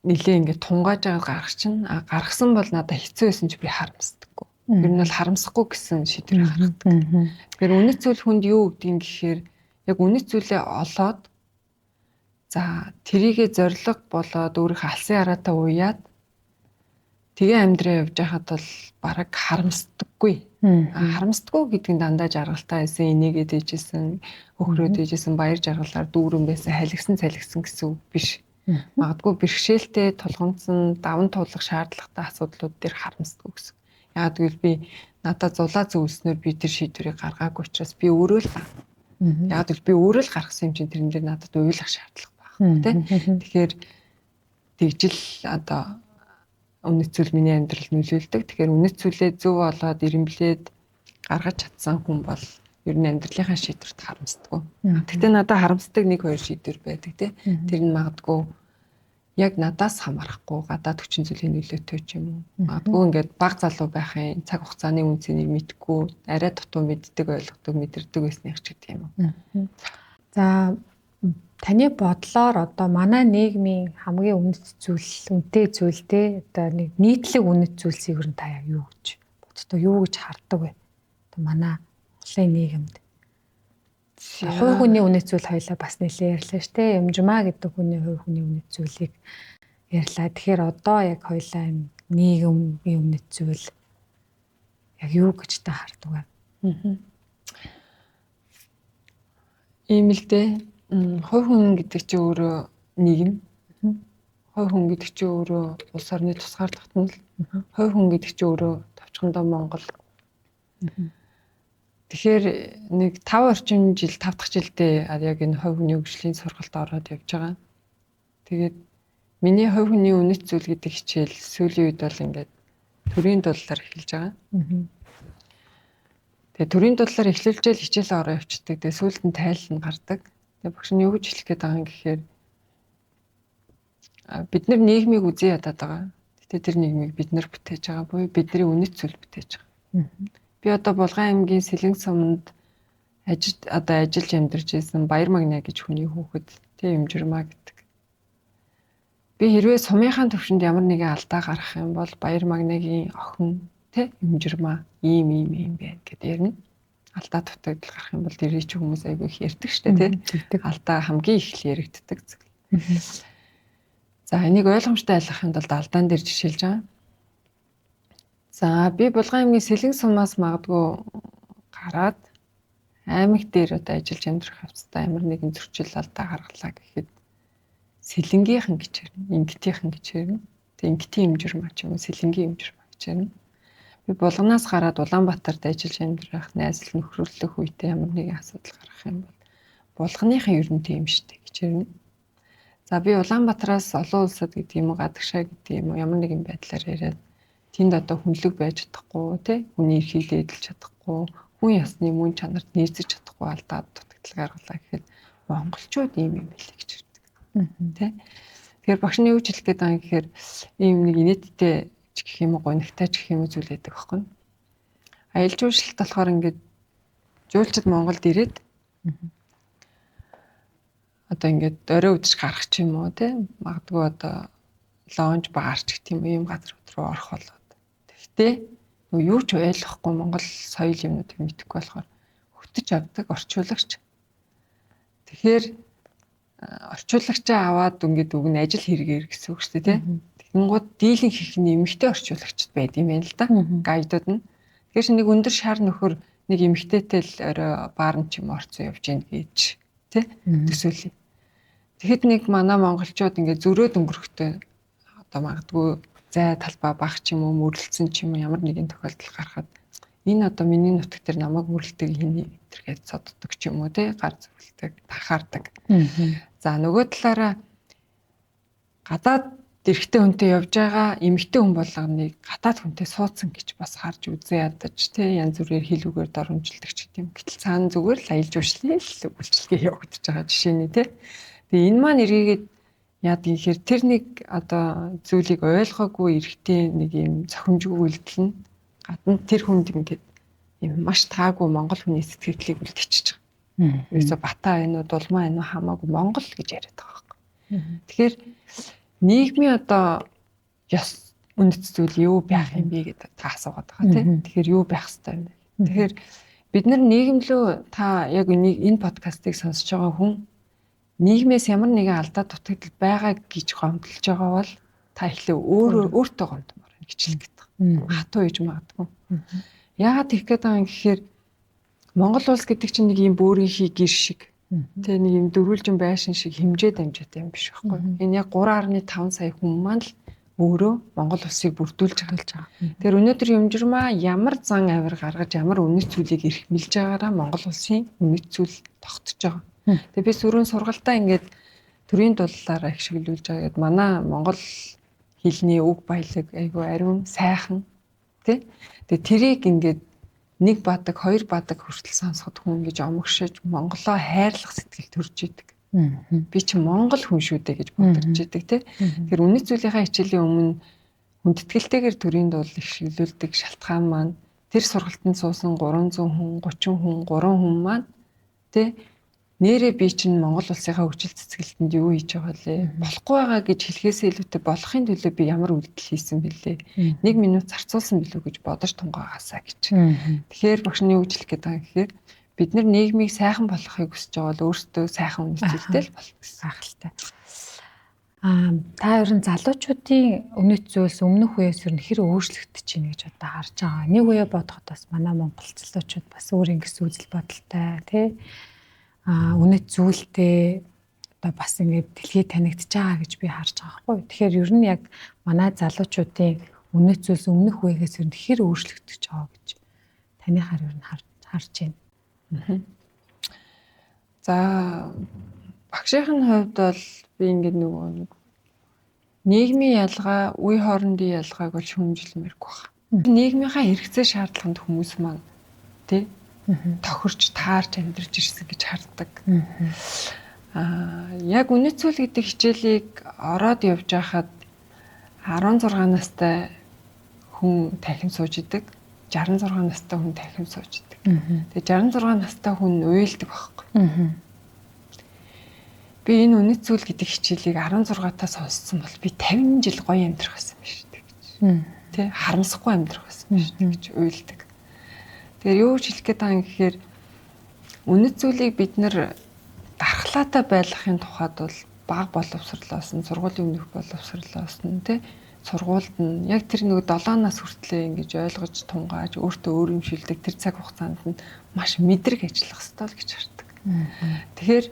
нилээ ингээд тунгааж байгаа гаргах чинь гаргасан бол надад хэцүү байсан ч би харамсдаггүй. Ер нь бол харамсахгүй гэсэн шийдвэр гаргадаг. Тэгэхээр үнэт зүйл хүнд юу өгдөг гэхээр яг үнэт зүйлээ олоод за тэрийгэ зориг болоод өөрийнхөө алсын хараатай уяад тэгээ амьдраа явж байхад бол бараг харамсдаггүй. Харамсдаггүй гэдэг нь дандаа жаргалтай байсан, инээгээд ээжсэн, хөхрөөд ээжсэн, баяр жаргалаар дүүрэн байсан, халигсан цалигсан гэсэн үг биш. Магадгүй бэрхшээлтэй тулгамдсан даван туулах шаардлагатай асуудлууд дээр харамсдаггүй гэсэн. Яагаад гэвэл би надад зулаа зөвлөснөөр би тэр шийдвэрийг гаргаагүй учраас би өөрөө л яагаад гэвэл би өөрөө л гаргасан юм чинь тэрэн дээр надад уйлах шаардлага байхгүй тий. Тэгэхээр тэгжил одоо үнэт зүйл миний амьдралд нөлөөлдөг. Тэгэхээр үнэт зүйлээ зөв олоод ирэмблээд гаргаж чадсан хүн бол ер нь амьдралынхаа шийдвэрт харамсдаггүй. Гэхдээ надад харамсдаг нэг хоёр шийдвэр байдаг тий. Тэр нь магадгүй яг надаас хамаарахгүй гадаад хүчин зүйлийн нөлөөтэй ч юм уу. Магадгүй ингээд баг залуу байхын цаг хугацааны үн цэнийг мэдгүй, арай дутуу мэддэг, ойлгодог, мэдэрдэг байсных ч гэдэг юм уу. За таны бодлоор одоо манай нийгмийн хамгийн үнэт зүйл, үнэтэй зүйл те одоо нэг нийтлэг үнэт зүйлсийг ер нь та яг юу гэж боддог, юу гэж хардаг вэ? Одоо манай Монголын нийгэмд хувь хүний үнэт зүйл хоёлаа бас нэлээд ярьлаа шүү дээ. Юмжмаа гэдэг хүний хувь хүний үнэт зүйлийг ярьлаа. Тэгэхээр одоо яг хоёлаа юм нийгмийн үнэт зүйл яг юу гэж та хардаг вэ? Ийм л дээ. Хувь хүн гэдэг чинь өөрөө нийгэм. Хувь хүн гэдэг чинь өөрөө улс орны тусгаарлалт нь л. Хувь хүн гэдэг чинь өөрөө товчхондоо Монгол. Тэгэхээр нэг 5 орчим жил, 5 дахь жилдээ яг энэ хувь хүний хөгжлийн сургалт ороод явж байгаа. Тэгээд миний хувь хүний үнэт зүйл гэдэг хичээл сүүлийн үед бол ингээд төрийн дуудлаар эхэлж байгаа. Тэгээд төрийн дуудлаар эхлүүлжэл хичээл ороо явцдаг. Тэгээд сүүлд нь тайл нь гардаг. Тэгээд багш нь юу гэж хэлэх гээд байгаа юм гэхээр бид нар нийгмийг үзэн ядаад байгаа. Гэтэ тэр нийгмийг бид нар бүтээж байгаа буюу бидний үнэт зүйл бүтээж байгаа. Би одоо Булган аймгийн Сэлэнг суманд ажиллаж амьдарч байсан Баяр Магна гэж хүний хүүхэд тий Юмжирмаа гэдэг. Би хэрвээ сумынхаа төвшөнд ямар нэгэн алдаа гаргах юм бол Баяр Магнагийн охин тий Юмжирмаа ийм ийм ийм байна гэдээ ярина. Алдаа дутагдал гарах юм бол тэрийг чи хүмүүс айгүй их ярьдаг штэ тий. Алдаа хамгийн их л яригддаг зүйл. За энийг ойлгомжтой айлгахын тулд алдаан дээр жишээлж байгаа. За би Булган аймгийн Сэлэнг сумаас магадгүй гараад аймаг дээр одоо ажиллаж амьдрах явцдаа ямар нэгэн зөрчил алдаа гаргалаа гэхэд Сэлэнгийнхэн гэж ярина, Ингэтийнхэн гэж ярина. Тэг Ингэтийн Юмжирмаа ч юм уу Сэлэнгийн Юмжирмаа гэж ярина. Би Булганаас гараад Улаанбаатарт ажиллаж амьдрах, найзал нөхрөлөх үедээ ямар нэгэн асуудал гарах юм бол Булганыхан ер нь тийм штэ гэж ярина. За би Улаанбаатараас олон улсад гэдэг юм уу, гадагшаа гэдэг юм уу ямар нэгэн байдлаар яриад тэнд одоо хүнлэг байж чадахгүй тий хүний эрхийг дээдэлж чадахгүй, хүн ёсны мөн чанарт нийцэж чадахгүй алдаа дутагдал гаргалаа гэхэд монголчууд ийм юм билээ гэж ярьдаг тий. Тэгэхээр багш нь юу ч хэлэх гээд байгаа юм гэхээр ийм нэг инээдтэй ч гэх юм уу, гонигтай ч гэх юм уу зүйл байдаг байхгүй. Аялал жуулчлалт болохоор ингээд жуулчид Монголд ирээд одоо ингээд орой үдшиж гарах ч юм уу тий магадгүй одоо лонж баар ч гэх юм уу ийм газрууд руу орох болоод. Тэгтээ юу ч ойлгохгүй Монгол соёл юмнуудыг мэдэхгүй болохоор хөтөж авдаг орчуулагч. Тэгэхээр орчуулагчаа аваад ингээд үг нь ажил хэрэгээр гэсэн үг шүү дээ тий. Тэгэнгүүт дийлэн хийх нь эмэгтэй орчуулагчд байд юм байна л да. Гайдууд нь. Тэгэхээр чи нэг өндөр шар нөхөр нэг эмэгтэйтэй л орой баарн ч юм орцсон явж гин гэж тий төсөөлье. Тэгэхэд нэг манай монголчууд ингээд зөрөөд өнгөрөхтэй одоо магадгүй зай талбай баг ч юм уу мөрлөлдсөн ч юм уу ямар нэгэн тохиолдол гарахад энэ одоо миний нутаг дээр намайг мөрлөдөг хиний энэ гэж соддог ч юм уу тий гар зүрхэлдэг тахаардаг. За нөгөө талаараа гадаад эрэгтэй хүнтэй явж байгаа эмэгтэй хүн болгоныг гадаад хүнтэй суудсан гэж бас харж үзэн ядаж тий янз бүрээр хил үгээр доромжилдог ч гэдэм. Гэтэл цаана зүгээр л аялал жуулчлалын л үйлчилгээ явагдаж байгаа жишээний тий. Тэгээ энэ маань эргээгээд яадаг гэхээр тэр нэг одоо зүйлийг ойлгоогүй эрэгтэй нэг юм цохимжгүй үйлдэл нь гадна тэр хүнд ингээд юм маш таагүй монгол хүний сэтгэлийг үлдчихэж байгаа. Ерөөсө бата энэ үү, дулмаа энэ үү хамаагүй монгол гэж яриад байгаа байхгүй. Тэгэхээр нийгмийн одоо ёс үнэт зүйл юу байх юм бэ гэдэг та асуугаад байгаа тийм. Тэгэхээр юу байх ёстой юм бэ? Тэгэхээр бид нар нийгэмлөө та яг энэ подкастыг сонсож байгаа хүн нийгмээс ямар нэгэн алдаа дутагдал байгаа гэж гомдолж байгаа бол та эхлээ өөрөө өөртөө гомдмоор байна гэж хэлэх гээд байгаа. Хатуу хийж магадгүй. Яагаад тэгэх гээд байгаа юм гэхээр Монгол улс гэдэг чинь нэг юм бөөрийнхий гэр шиг. Тэгээ нэг юм дөрвөлжин байшин шиг хэмжээ дамжаатай юм биш байхгүй. Энэ яг 3.5 сая хүн маань л өөрөө Монгол улсыг бүрдүүлж байгаа. Тэгэхээр өнөөдөр Юмжирмаа ямар зан авир гаргаж ямар үнэт зүйлийг эрхмэлж байгаараа Монгол улсын үнэт зүйл тогтож байгаа. Тэгээ би сөрөөн сургалтаа ингээд төрийн дуллаар ашиглуулж байгаа гэдээ манай монгол хэлний үг баялаг айгүй ариун сайхан тий. Тэгээ тэрийг ингээд нэг бадаг, хоёр бадаг хүртэл сонсоход хүн ингэж омогшиж Монголоо хайрлах сэтгэл төрж идэг. Би чи монгол хүн шүү дээ гэж бодож идэг тий. Тэгэхээр үнэт зүйлийнхаа хичээлийн өмнө хүндэтгэлтэйгээр төрийн дул их шиглүүлдэг шалтгаан маань тэр сургалтанд суусан 300 хүн, 30 хүн, 3 хүн маань тий нэрээ би чинь Монгол улсынхаа хөгжил цэцгэлтэнд юу хийж байгаа лээ? Болохгүй байгаа гэж хэлхээсээ илүүтэй болохын төлөө би ямар үйлдэл хийсэн бэлээ? 1 минут зарцуулсан билүү гэж бодож тунгаагаасаа гэж. Тэгэхээр багш нь юу гэж хэлэх гээд байгаа юм гэхээр бид нар нийгмийг сайхан болгохыг хүсэж байгаа бол өөрсдөө сайхан үнэт зүйлтэй л болно гэсэн. Гайхалтай. Та ер нь залуучуудын үнэт зүйлс өмнөх үеэс ер нь хэр өөрчлөгдөж байна гэж одоо харж байгаа. Нэг үе бодоход бас манай монгол залуучууд бас өөр ингэс үзэл бодолтой тий. Үнэт зүйлтэй одоо бас ингээд дэлхийд танигдж байгаа гэж би харж байгаа байхгүй. Тэгэхээр ер нь яг манай залуучуудын үнэт зүйлс өмнөх үеэс ер нь хэр өөрчлөгдөж байгаа гэж таныхаар ер нь харж байна. За багшийн хувьд бол би ингээд нөгөө нэг нийгмийн ялгаа, үе хоорондын ялгааг бол шүүмжлэмээргүй байна. Нийгмийнхаа хэрэгцээ шаардлаганд хүмүүс маань тий тохирч таарч амьдарч ирсэн гэж хардаг. Яг үнэт зүйл гэдэг хичээлийг ороод явж байхад 16 настай хүн танхим сууж идэг, 66 настай хүн танхим сууж идэг. Тэгээ 66 настай хүн уйлдаг байхгүй. Би энэ үнэт зүйл гэдэг хичээлийг 16 та сонссон бол би 50 жил гоё амьдрах байсан юм шүү дээ гэж. Тэ харамсахгүй амьдрах байсан юм шүү дээ гэж уйлдаг. Тэгэхээр юу гэж хэлэх гээд байгаа юм гэхээр үнэт зүйлийг бид нэр дархлаатай байлгахын тухайд бол бага боловсрлоос нь, сургуулийн өмнөх боловсрлоос нь тэ сургуульд нь яг тэр нөгөө 7 нас хүртлээ ингэж ойлгож тунгааж өөртөө өөрөмшилдэг тэр цаг хугацаанд нь маш мэдрэг ажиллах ёстой л гэж хардаг. Тэгэхээр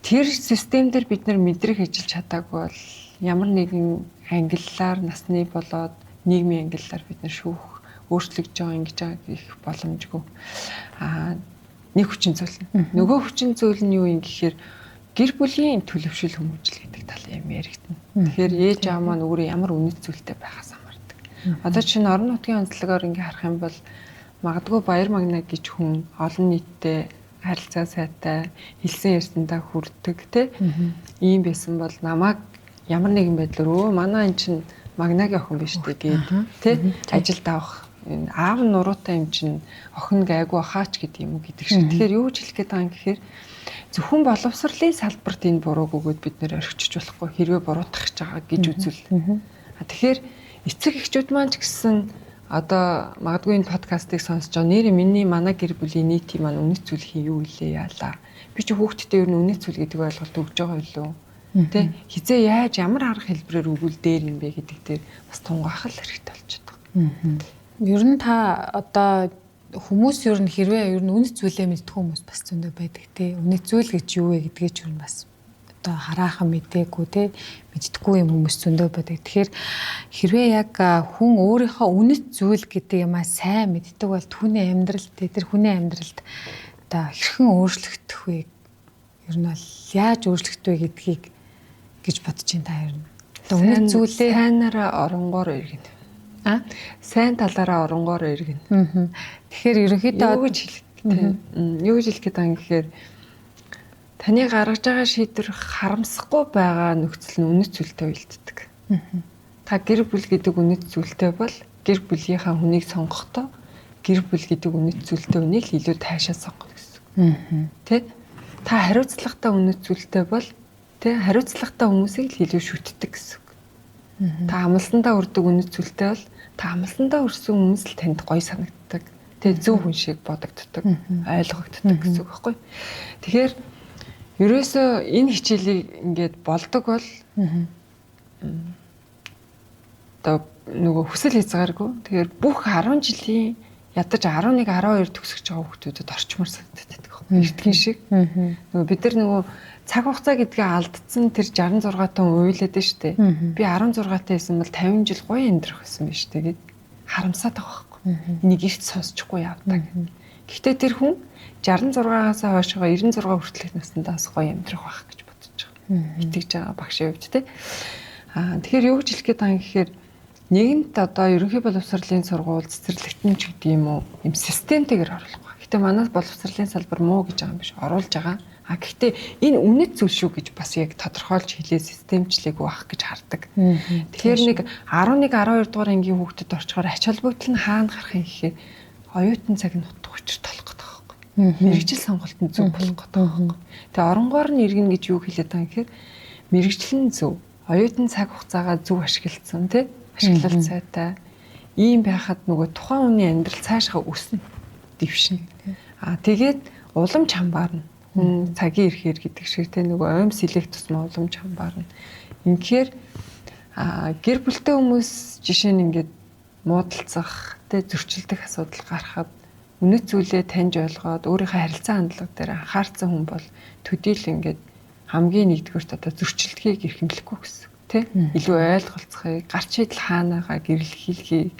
тэр систем дээр бид нар мэдрэг ажиллаж чадаагүй бол ямар нэгэн ангиллаар насны болоод нийгмийн ангиллаар бид нар шүүх өөрчлөгдөж байгаа ингэж байгаа гэх боломжгүй. Нэг хүчин зүйл нь. Нөгөө хүчин зүйл нь юу юм гэхээр гэр бүлийн төлөвшөл хүмүүжил гэдэг тал юм яригдана. Тэгэхээр ээж аав маань өөрөө ямар үнэт зүйлтэй байхаас хамаардаг. Одоо чинь орон нутгийн онцлогоор ингээ харах юм бол магадгүй баяр магна гэж хүн олон нийттэй харилцаа сайтай, хэлсэн ярьсандаа хүрдэг тий. Ийм байсан бол намайг ямар нэгэн байдлаар манай эн чинь магнагийн охин биш үү гээд тий ажилд авах энэ аав нь нуруутай юм чинь охин гайгүй хаач гэдэг юм уу гэдэг шиг. Тэгэхээр юу гэж хэлэх гээд байгаа юм гэхээр зөвхөн боловсролын салбарт энэ бурууг өгөөд бид нэр орхичж болохгүй хэрвээ буруутгах гэж байгаа гэж үзвэл. Тэгэхээр эцэг эхчүүд маань ч гэсэн одоо магадгүй энэ подкастыг сонсож байгаа нэр миний манай гэр бүлийн нийтийн маань үнэт зүйл хий юу илээ яалаа. Би чи хүүхдтэй ер нь үнэт зүйл гэдэг ойлголт өгж байгаа юу? Тэ хизээ яаж ямар арга хэлбэрээр өгвөл дээр юм бэ гэдэг дээр бас тунгаах л хэрэгтэй болчиход байгаа. Ер нь та одоо хүмүүс ер нь хэрвээ ер нь үнэт зүйлээ мэддэг хүмүүс бас зөндөө байдаг те. Үнэт зүйл гэж юу вэ гэдгийг ч ер нь бас одоо хараахан мдээгүй те мэддэггүй юм хүмүүс зөндөө байдаг. Тэгэхээр хэрвээ яг хүн өөрийнхөө үнэт зүйл гэдэг юмаа сайн мэддэг бол түүний амьдрал те тэр хүний амьдралд одоо хэрхэн өөрчлөгдөх вэ? Ер нь бол яаж өөрчлөгдөх вэ гэдгийг гэж бодож байна та ер нь. Одоо үнэт зүйлээ сайнараа оронгоор иргэнэ. Сайн талаараа оронгоор иргэнэ. Тэгэхээр ерөнхийдөө юу гэж хэлэх юу гэж хэлэх гээд байгаа юм гэхээр таны гаргаж байгаа шийдвэр харамсахгүй байгаа нөхцөл нь үнэт зүйлтэй уялддаг. Та гэр бүл гэдэг үнэт зүйлтэй бол гэр бүлийнхаа хүнийг сонгохдоо гэр бүл гэдэг үнэт зүйлтэй хүнийг л илүү таашаа сонгоно гэсэн. Тэ? Та хариуцлагатай үнэт зүйлтэй бол тэ хариуцлагатай хүмүүсийг л илүү шүтдэг гэсэн үг. Та амлалтандаа хүрдэг үнэт зүйлтэй бол та амлалтандаа хүрсэн хүмүүс л танд гоё санагддаг. Тэ зөв хүн шиг бодогддог, ойлгогддог гэсэн үг байхгүй. Тэгэхээр ерөөсөө энэ хичээлийг ингээд болдог бол одоо нөгөө хүсэл хязгааргүй. Тэгэхээр бүх 10 жилийн ядаж 11 12 төгсөж байгаа хүүхдүүдэд орчмоор санагдаад байдаг байхгүй. Эртгийн шиг. Нөгөө бид нар нөгөө цаг хугацаа гэдгээ алдсан тэр 66 тон уйлаад нь штэ. Би 16 таа байсан бол 50 жил гоё амьдрах байсан байж штэ гэд харамсаад байгаа байхгүй. Энийг эрт сонсчихгүй явдаг. Гэхдээ тэр хүн 66-аас хойшоо 96 хүртэлх наснаас гоё амьдрах байх гэж бодож байгаа. Итгэж байгаа багшийн хувьд те. Аа тэгэхээр юу гэж хэлэх гээд байгаа юм гэхээр нэгэнт одоо ерөнхий боловсролын сургууль цэцэрлэгтэн ч гэдэг юм уу юм системтэйгээр оруулах. Гэтэ манай боловсролын салбар муу гэж байгаа юм биш, оруулж байгаа. А гэхдээ энэ үнэт зүйл шүү гэж бас яг тодорхойлж хэлээ системчлээгүй байх гэж хардаг. Тэгэхээр нэг 11 12 дугаар ангийн хүүхдэд орчхоор ач холбогдол нь хаана гарах юм гэхээр оюутан цаг нь утга учир толох гэдэг байхгүй. Мэргэжил сонголт нь зөв болох гэдэг байхгүй. Тэгээ оронгоор нь иргэн гэж юу хэлээд байгаа юм гэхээр мэргэжил нь зөв, оюутан цаг хугацаагаа зөв ашигласан тий, ашиглалт сайтай. Ийм байхад нөгөө тухайн хүний амьдрал цаашгаа өснө, дэвшинэ. А тэгээд улам чамбаарна. Хүн цагийн ирэхээр гэдэг шиг те нөгөө ойм сэлэх тусмаа улам чамбаарна. Инхээр гэр бүлтэй хүмүүс жишээ нь ингээд муудалцах, те зөрчилдөх асуудал гарахад үнэт зүйлээ таньж ойлгоод өөрийнхөө харилцаа хандлага дээр анхаарсан хүн бол төдийл ингээд хамгийн нэгдүгüрт одоо зөрчилдөхийг эрхэмлэхгүй гэсэн тэ илүү ойлголцохыг, гарч шийдэл хаанаага гэрлэхийг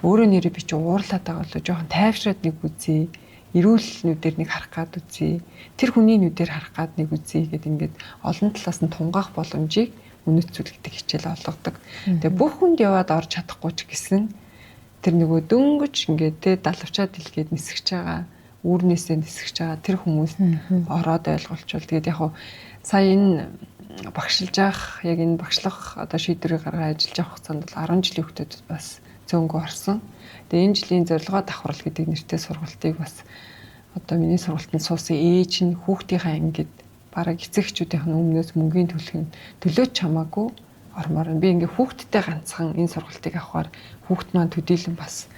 өөрөө нэрээ би чи уурлаад байгаа болоо жоохон тайвшраад нэг үзье, эрүүл нүдээр нэг харах гад үзье, тэр хүний нүдээр харах гад нэг үзье гэд ингээд олон талаас нь тунгаах боломжийг үнэт зүйл гэдэг хичээл олгодог. Тэгээ бүх хүнд яваад орж чадахгүй ч гэсэн тэр нөгөө дөнгөж ингээд тэ далавчаад дэлгээд нисгэж байгаа, үүрнээсээ нисгэж байгаа тэр хүмүүс ороод ойлголцвол тэгээд яг сая энэ багшилж явах, яг энэ багшлах одоо шийдвэрийг гаргаа ажиллаж явах хугацаанд бол 10 жилийн хүүхдүүдэд бас зөөнгөө орсон. Тэгээ энэ жилийн зорилгоо давхрал гэдэг нэртэй сургалтыг бас одоо миний сургалтанд суусан ээж нь хүүхдийнхаа ангид бараг эцэг эхчүүдийнх нь өмнөөс мөнгөний төлөх нь төлөөч чамаагүй ормоор. Би ингээ хүүхдтэй ганцхан энэ сургалтыг авахаар хүүхд маань төдийлөн бас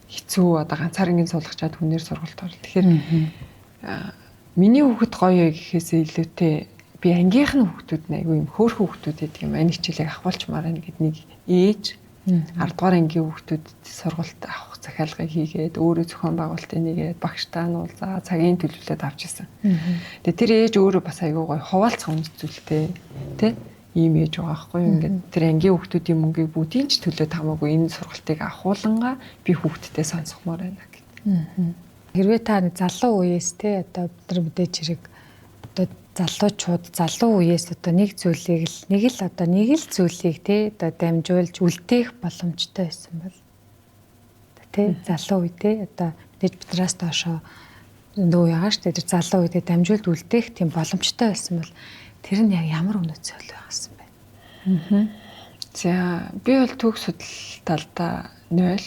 хэцүү одоо ганцаар ингийн суулгачаад хүнээр сургалт орол. Тэгэхээр миний хүүхэд гоё гэхээсээ илүүтэй би ангийнх нь хүүхдүүд нь айгүй юм хөөрхөн хүүхдүүд гэдэг юм. Энэ хичээлийг ахуулчмаар байна гэд нэг ээж 10 дугаар ангийн хүүхдүүдэд сургалт авах захиалгыг хийгээд өөрөө зохион байгуулалтыг нэгээд багштай нь уулзаа цагийн төлөвлөлөөд авч ирсэн. Тэгээ тэр ээж өөрөө бас айгүй гоё хуваалцах үнэт зүйлтэй тий ийм ээж байгаа байхгүй юу. Ингээд тэр ангийн хүүхдүүдийн мөнгийг бүгдийн ч төлөөд хамаагүй энэ сургалтыг авахуулангаа би хүүхдтэй сонсгомоор байна гэд. Хэрвээ та залуу үеэс тий одоо бид нар мэдээж хэрэг одоо залуучууд залуу үеэс одоо нэг зүйлийг л нэг л одоо нэг л зүйлийг тий одоо дамжуулж үлдээх боломжтой байсан бол тий залуу үедээ одоо мэдээж биднээс доошоо нөө ягаа штэ тэр залуу үедээ дамжуулж үлдээх тийм боломжтой байсан бол тэр нь яг ямар үнэт зүйл байсан бэ? За би бол түүх судал талдаа 0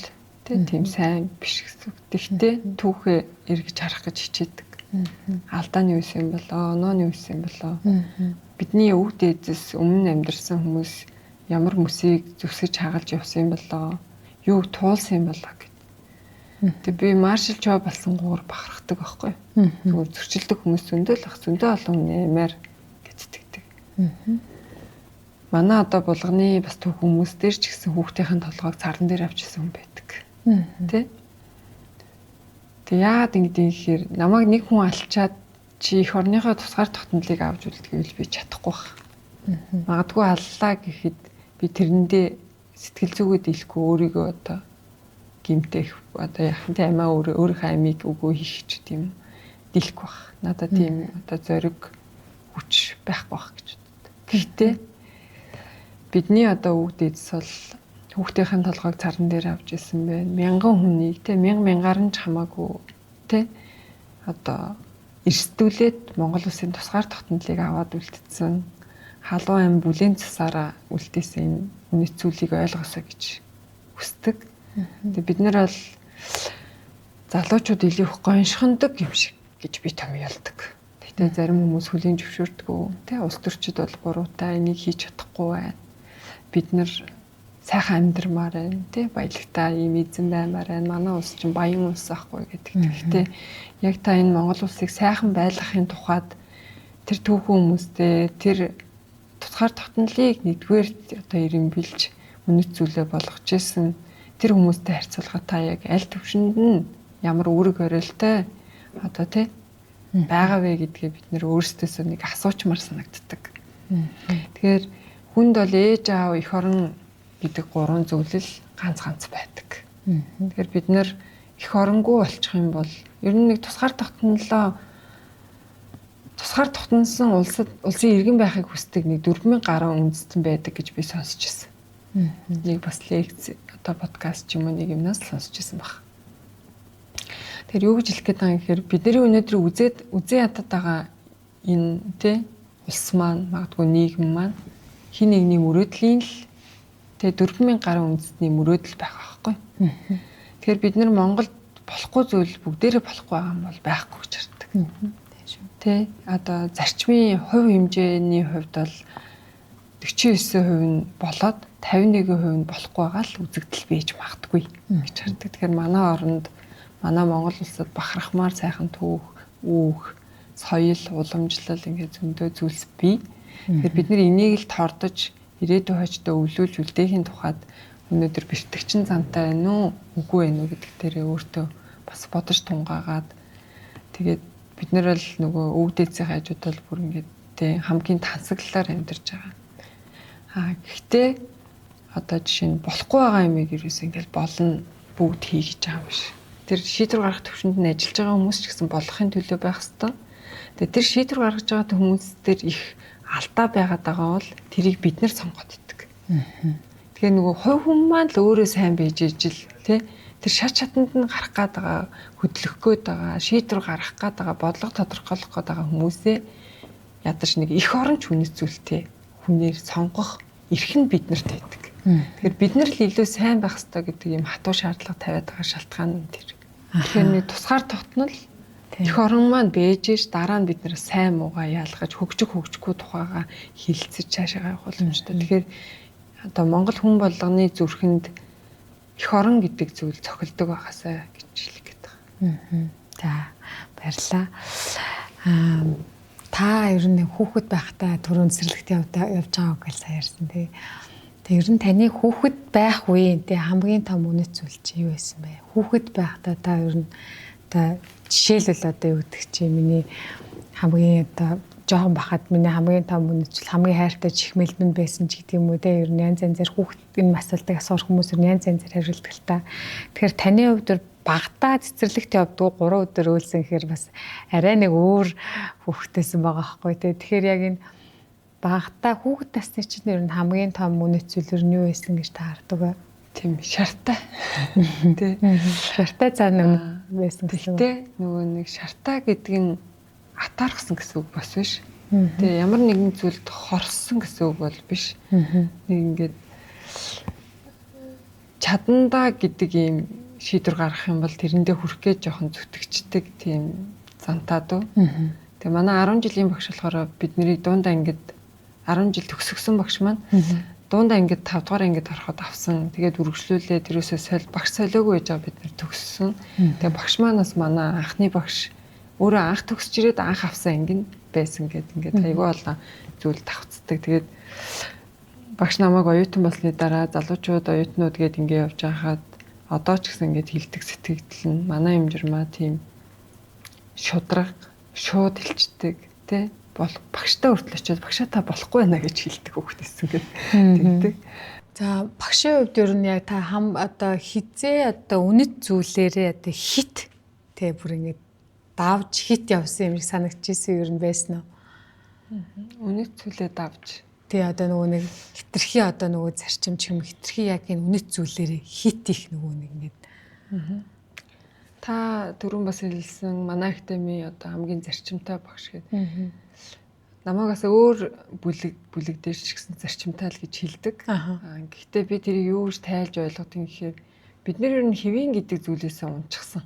тий тийм сайн биш гэсэн. Тэгтээ түүхээ эргэж харах гэж хичээдэг. Алдааны үс юм болоо, онооны үс юм болоо. Бидний өвд эзэс өмнө амьдарсан хүмүүс ямар мөсийг зүсгэж хагалж явсан юм болоо, юуг туулсан юм болоо гэд. Тэг би маршал чо болсон гуур бахархдаг байхгүй. Зүгээр зөрчилдөг хүмүүс зөндөө л ах, зөндөө олон хүн нэмэр гэж итгэдэг. Манай одоо булганы бас түүх хүмүүс дээр ч гэсэн хүүхдийн толгойг царан дээр авч исэн хүн байдаг. Тэ? Тэг яагаад ингэдэг гэхээр намайг нэг хүн алчаад чи эх орныхоо тусгаар тогтнолыг авч үлдгэвэл би чадахгүй байх. Магадгүй аллаа гэхэд би тэрэндээ сэтгэл зүгээ дийлэхгүй өөрийгөө одоо гимтэх одоо яхан тэ амиа өөрийнхөө амийг үгүй хийх ч тийм дийлэхгүй байх. Надад тийм одоо зориг хүч байхгүй байх гэж боддог. Гэхдээ бидний одоо өвд эзэс бол хүүхдийн толгойг царан дээр авч исэн байна. Мянган хүнийг те мянга мянгаар нь ч хамаагүй те одоо эрсдүүлээд Монгол улсын тусгаар тогтнолыг аваад үлдсэн. Халуун ам бүлээн цасаараа үлдээсэн энэ үнэт зүйлийг ойлгосоо гэж хүсдэг. Тэгээ бид нар бол залуучууд илүү их гоншхондог юм шиг гэж би томьёолдог. Гэтэ зарим хүмүүс хүлийн зөвшөөрдгөө те улс төрчид бол буруутай энийг хийж чадахгүй байна. Бид нар сайхан амьдрмаар байна тий баялагтай ийм эзэн баймаар байна. Манай улс чинь баян улс ахгүй гэдэг. Гэхдээ яг та энэ Монгол улсыг сайхан байлгахын тухайд тэр түүхэн хүмүүстэй тэр тусгаар тогтнолыг нэгдүгээр одоо ирэмбилж үнэт зүйлээ болгож исэн Тэр хүмүүстэй харьцуулахад та яг аль төвшөнд нь ямар үүрэг оройлтой одоо тий байгаа вэ гэдгээ бид нэр өөрсдөөсөө нэг асуучмаар санагддаг. Тэгэхээр хүнд бол ээж аав, эх орон гэдэг гурван зүйл л ганц ганц байдаг. Тэгэхээр бид нэр эх оронгүй болчих юм бол ер нь нэг тусгаар тогтнолоо тусгаар тогтносон улсад улсын иргэн байхыг хүсдэг нэг 4000 гаруй үндэстэн байдаг гэж би сонсч ирсэн. Нэг бас лекц одоо подкаст ч юм уу нэг юмнаас л сонсч ирсэн баг. Тэгэхээр юу гэж хэлэх гээд байгаа юм гэхээр бидний өнөөдөр үзээд үзэн ядаад байгаа энэ тэ улс маань магадгүй нийгэм маань хин нэгний мөрөөдлийн л тэ 4000 гаруй үндэстний мөрөөдөл байх байхгүй. Тэгэхээр бид нар Монголд болохгүй зүйл бүгдээрээ болохгүй байгаа юм бол байхгүй гэж хардаг. Тэ одоо зарчмын хувь хэмжээний хувьд бол 49% нь болоод 51% нь болохгүй байгаа л үзэгдэл байж магадгүй гэж хардаг. Тэгэхээр манай оронд манай Монгол улсад бахархмаар сайхан түүх, үүх, соёл, уламжлал ингээд зөндөө зүйлс бий. Тэгэхээр бид нар энийг л тордож ирээдүйн хождоо өвлүүлж үлдээхийн тухайд өнөөдөр бэртгчин зантай байна уу, үгүй байна уу гэдэг дээрээ өөртөө бас бодож тунгаагаад тэгээд бид нар л нөгөө өвгдээцийн хажууд бол бүр ингээд тэ хамгийн тансаглалаар амьдарч байгаа. Аа гэхдээ одоо жишээ нь болохгүй байгаа юмыг ерөөс ингээд болно бүгд хий гэж байгаа юм биш. Тэр шийдвэр гаргах төвшөнд нь ажиллаж байгаа хүмүүс ч гэсэн болохын төлөө байх ёстой. Тэгээ тэр шийдвэр гаргаж байгаа хүмүүс дээр их алдаа байгаад байгаа бол тэрийг бид нар сонгоод идэг. Тэгэхээр нөгөө хувь хүн маань л өөрөө сайн байж ижил тэ тэр шат шатанд нь гарах гээд байгаа, хөдлөх гээд байгаа, шийдвэр гаргах гээд байгаа, бодлого тодорхойлох гээд байгаа хүмүүсээ ядаж нэг их оронч үнэт зүйлтэй хүнээр сонгох эрх нь биднэрт байдаг. Тэгэхээр бид нар л илүү сайн байх ёстой гэдэг ийм хатуу шаардлага тавиад байгаа шалтгаан нь тэр. Тэгэхээр нэг тусгаар тогтнол эх орон маань бэжэж дараа нь бид нар сайн муугаа ялгаж хөгжих хөгжихгүй тухайгаа хилцэж цаашаа явах боломжтой. Тэгэхээр одоо Монгол хүн болгоны зүрхэнд эх орон гэдэг зүйл цохилдог байгаасай гэж хэлэх гээд байгаа. За баярлалаа. Та ер нь хүүхэд байхдаа түрүүн цэцэрлэгт явж байгаа гэж сайн ярьсан тий. Тэг ер нь таны хүүхэд байх үеийн тий хамгийн том үнэт зүйл чи юу байсан бэ? Хүүхэд байхдаа та ер нь одоо жишээлбэл одоо юу гэдэг чи миний хамгийн одоо жоохон бахад миний хамгийн том үнэт зүйл хамгийн хайртай чихмэл минь байсан ч гэдэг юм уу те ер нь янз янзаар хүүхэд энэ асуултыг асуух хүмүүс ер нь янз янзаар хариулдаг л та. Тэгэхээр таны хувьд багтаа цэцэрлэгт явдгуу 3 өдөр өөлсөн гэхээр бас арай нэг өөр хүүхдтэйсэн байгаа байхгүй те. Тэгэхээр яг энэ багтаа хүүхэд насны чинь ер нь хамгийн том үнэт зүйл ер нь юу байсан гэж та хардаг вэ? Тийм шартай. Тэ. Шартай цаана байсан гэсэн. Гэтэ нөгөө нэг шартай гэдэг нь атаархсан гэсэн үг бас биш. Тэгээ ямар нэгэн зүйлд хорссон гэсэн үг бол биш. Нэг ингээд чадандаа гэдэг ийм шийдвэр гаргах юм бол тэрэндээ хүрэх гэж жоохон зүтгэждэг тийм зантаа дөө. Тэгээ манай 10 жилийн багш болохоор бид нарыг дундаа ингээд 10 жил төгсгсөн багш маань дундаа ингээд 5 дугаар ангид ороход авсан. Тэгээд үргэлжлүүлээ тэрөөсөө соль багш солиогүй байж байгаа бид нар төгссөн. Тэгээ багш маань бас манай анхны багш өөрөө анх төгсөж ирээд анх авсан анги нь байсан гэд ингээд айгүй олон зүйл давцдаг. Тэгээд багш намайг оюутан болсны дараа залуучууд оюутнууд гээд ингээд явж байхад одоо ч гэсэн ингээд хилдэг сэтгэгдэл нь манай хэмжирмаа тийм шудраг шууд хэлцдэг тий бол багштай хүртэл очиод багшаа та болохгүй байна гэж хэлдэг хүүхдээсэн гээд тэгдэг. За багшийн хувьд ер нь яг та хам одоо хизээ одоо үнэт зүйлээрээ одоо хит тий бүр ингээд давж хит явсан юм шиг санагдчихсэн ер нь байсан уу? Үнэт зүйлээ давж. Тий одоо нөгөө нэг хитрхи одоо нөгөө зарчим ч юм хитрхи яг энэ үнэт зүйлээрээ хит их нөгөө нэг ингээд. Та түрүүн бас хэлсэн манай академи одоо хамгийн зарчимтай багш гэдэг. Намайг бас өөр бүлэг дээр ч гэсэн зарчимтай л гэж хэлдэг. Гэхдээ би тэрийг юу гэж тайлж ойлгодог юм гэхээр бид нэр ер нь хэвийн гэдэг зүйлээсээ унчихсан.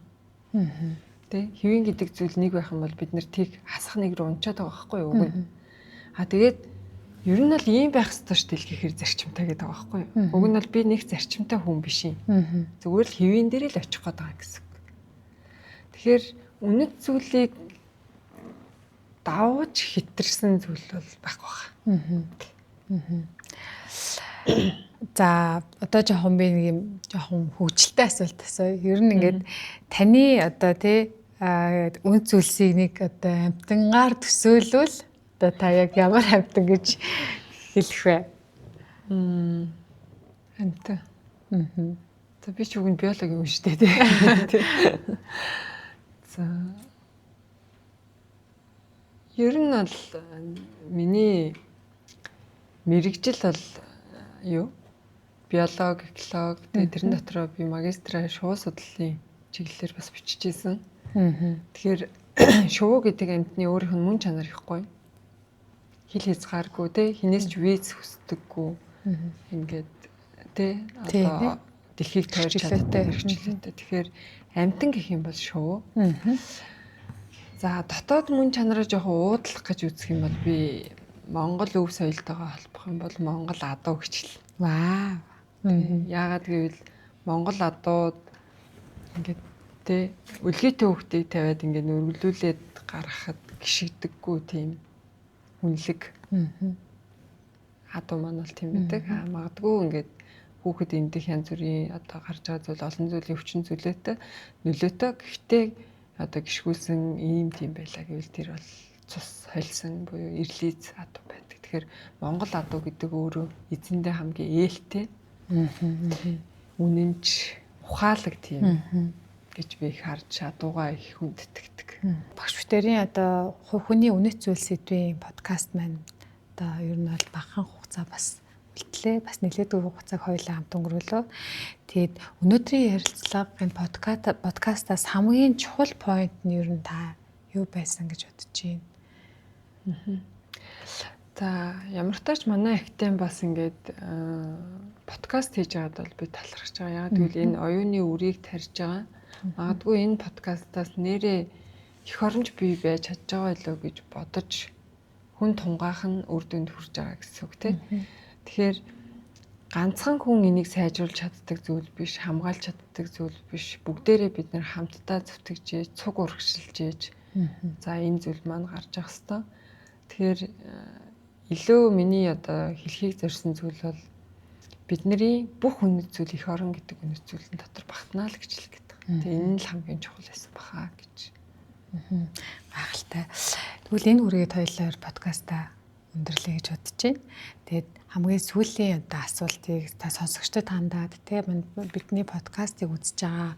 Тэ хэвийн гэдэг зүйл нэг байх юм бол бид нэр тийг хасах нэг рүү унчаад байгаа байхгүй юу? Уг нь. А тэгээд ер нь бол ийм байх ёстой шүү дээ гэхээр зарчимтай гэдэг байгаа байхгүй юу? Уг нь бол би нэг зарчимтай хүн биш юм. Зүгээр л хэвийн дээр л очих гээд байгаа гэсэн үг. Тэгэхээр үнэт зүйлийг давж хитэрсэн зүйл бол байхгүй байна. За одоо жоохон би нэг юм жоохон хөгжилтэй асуулт асууя. Ер нь ингээд таны одоо тий үн зүйлсийг нэг одоо амтангаар төсөөлвөл одоо та яг ямар амтан гэж хэлэх вэ? Амтан. За би ч үгүй биологи юм шүү дээ тий. За ер нь бол миний мэргэжил бол юу? Биологи, эколог, тэгээ тэрэн дотроо би магистраа шувуу судлалын чиглэлээр бас биччихсэн. Тэгэхээр шувуу гэдэг амьтны өөрийнх нь мөн чанар их гоё. Хил хязгааргүй те, хинээс ч виз хүсдэггүй. Ингээд те одоо дэлхийг тойрч чаддаг хэрэгчлээтэй. Тэгэхээр амьтан гэх юм бол шувуу. За дотоод мөн чанараа жоохон уудлах гэж үзэх юм бол би Монгол өв соёлтойгоо холбох юм бол Монгол адуу гэж хэлнэ. Вау. Яагаад гэвэл Монгол адууд ингээд тэ өлгийтэй хүүхдийг тавиад ингээд өргөлүүлээд гаргахад гიშгдэггүй тийм үнэлэг. Адуу маань бол тийм байдаг. Магадгүй ингээд хүүхэд эндэх янз бүрийн одоо гарч байгаа зүйл олон зүйлийн өвчин зүйлээтэй нөлөөтэй. Гэхдээ одоо гიშгүүлсэн ийм тийм байлаа гэвэл тэр бол цус холсон буюу ирлиз адуу байдаг. Тэгэхээр Монгол адуу гэдэг өөрөө эзэндээ хамгийн ээлтэй. Үнэнч, ухаалаг тийм гэж би их харж адуугаа их хүндэтгэдэг. Багш бүтээрийн одоо хүний үнэт зүйл сэдвийн подкаст маань одоо ер нь бол багахан хугацаа бас үлдлээ. Бас нэлээдгүй хугацааг хоёулаа хамт өнгөрөөлөө. Тэгээд өнөөдрийн ярилцлага энэ подкастаас хамгийн чухал point нь ер нь та юу байсан гэж бодож байна? За ямар тач манай актем бас ингээд подкаст хийж байгаад бол би талархаж байгаа. Яг тэгвэл энэ оюуны үрийг тарьж байгаа. Магадгүй энэ подкастаас нэрээ эх оронч бий байж чадж байгаа болоо гэж бодож хүн тунгаах нь үр дүнд хүрч байгаа гэсэн үг тийм. Тэгэхээр ганцхан хүн энийг сайжруулж чаддаг зүйл биш, хамгаалж чаддаг зүйл биш. Бүгдээрээ бид нэр хамтдаа зүтгэж, цуг урагшилж ээж за энэ зүйл маань гарч явах хэвээр. Тэгэхээр илүү миний одоо хэлхийг зорьсон зүйл бол бидний бүх үнэт зүйл эх орон гэдэг үнэт зүйлэн дотор багтнаа л гэж хэлэх гээд байгаа. Тэгээ энэ нь л хамгийн чухал байсан баха гэж. Гайхалтай. Тэгвэл энэ үргээд хоёулаа подкастаа өндөрлөе гэж бодож байна. Тэгээд хамгийн сүүлийн одоо асуултыг та сонсогчдод хандаад тэ бидний подкастыг үзэж байгаа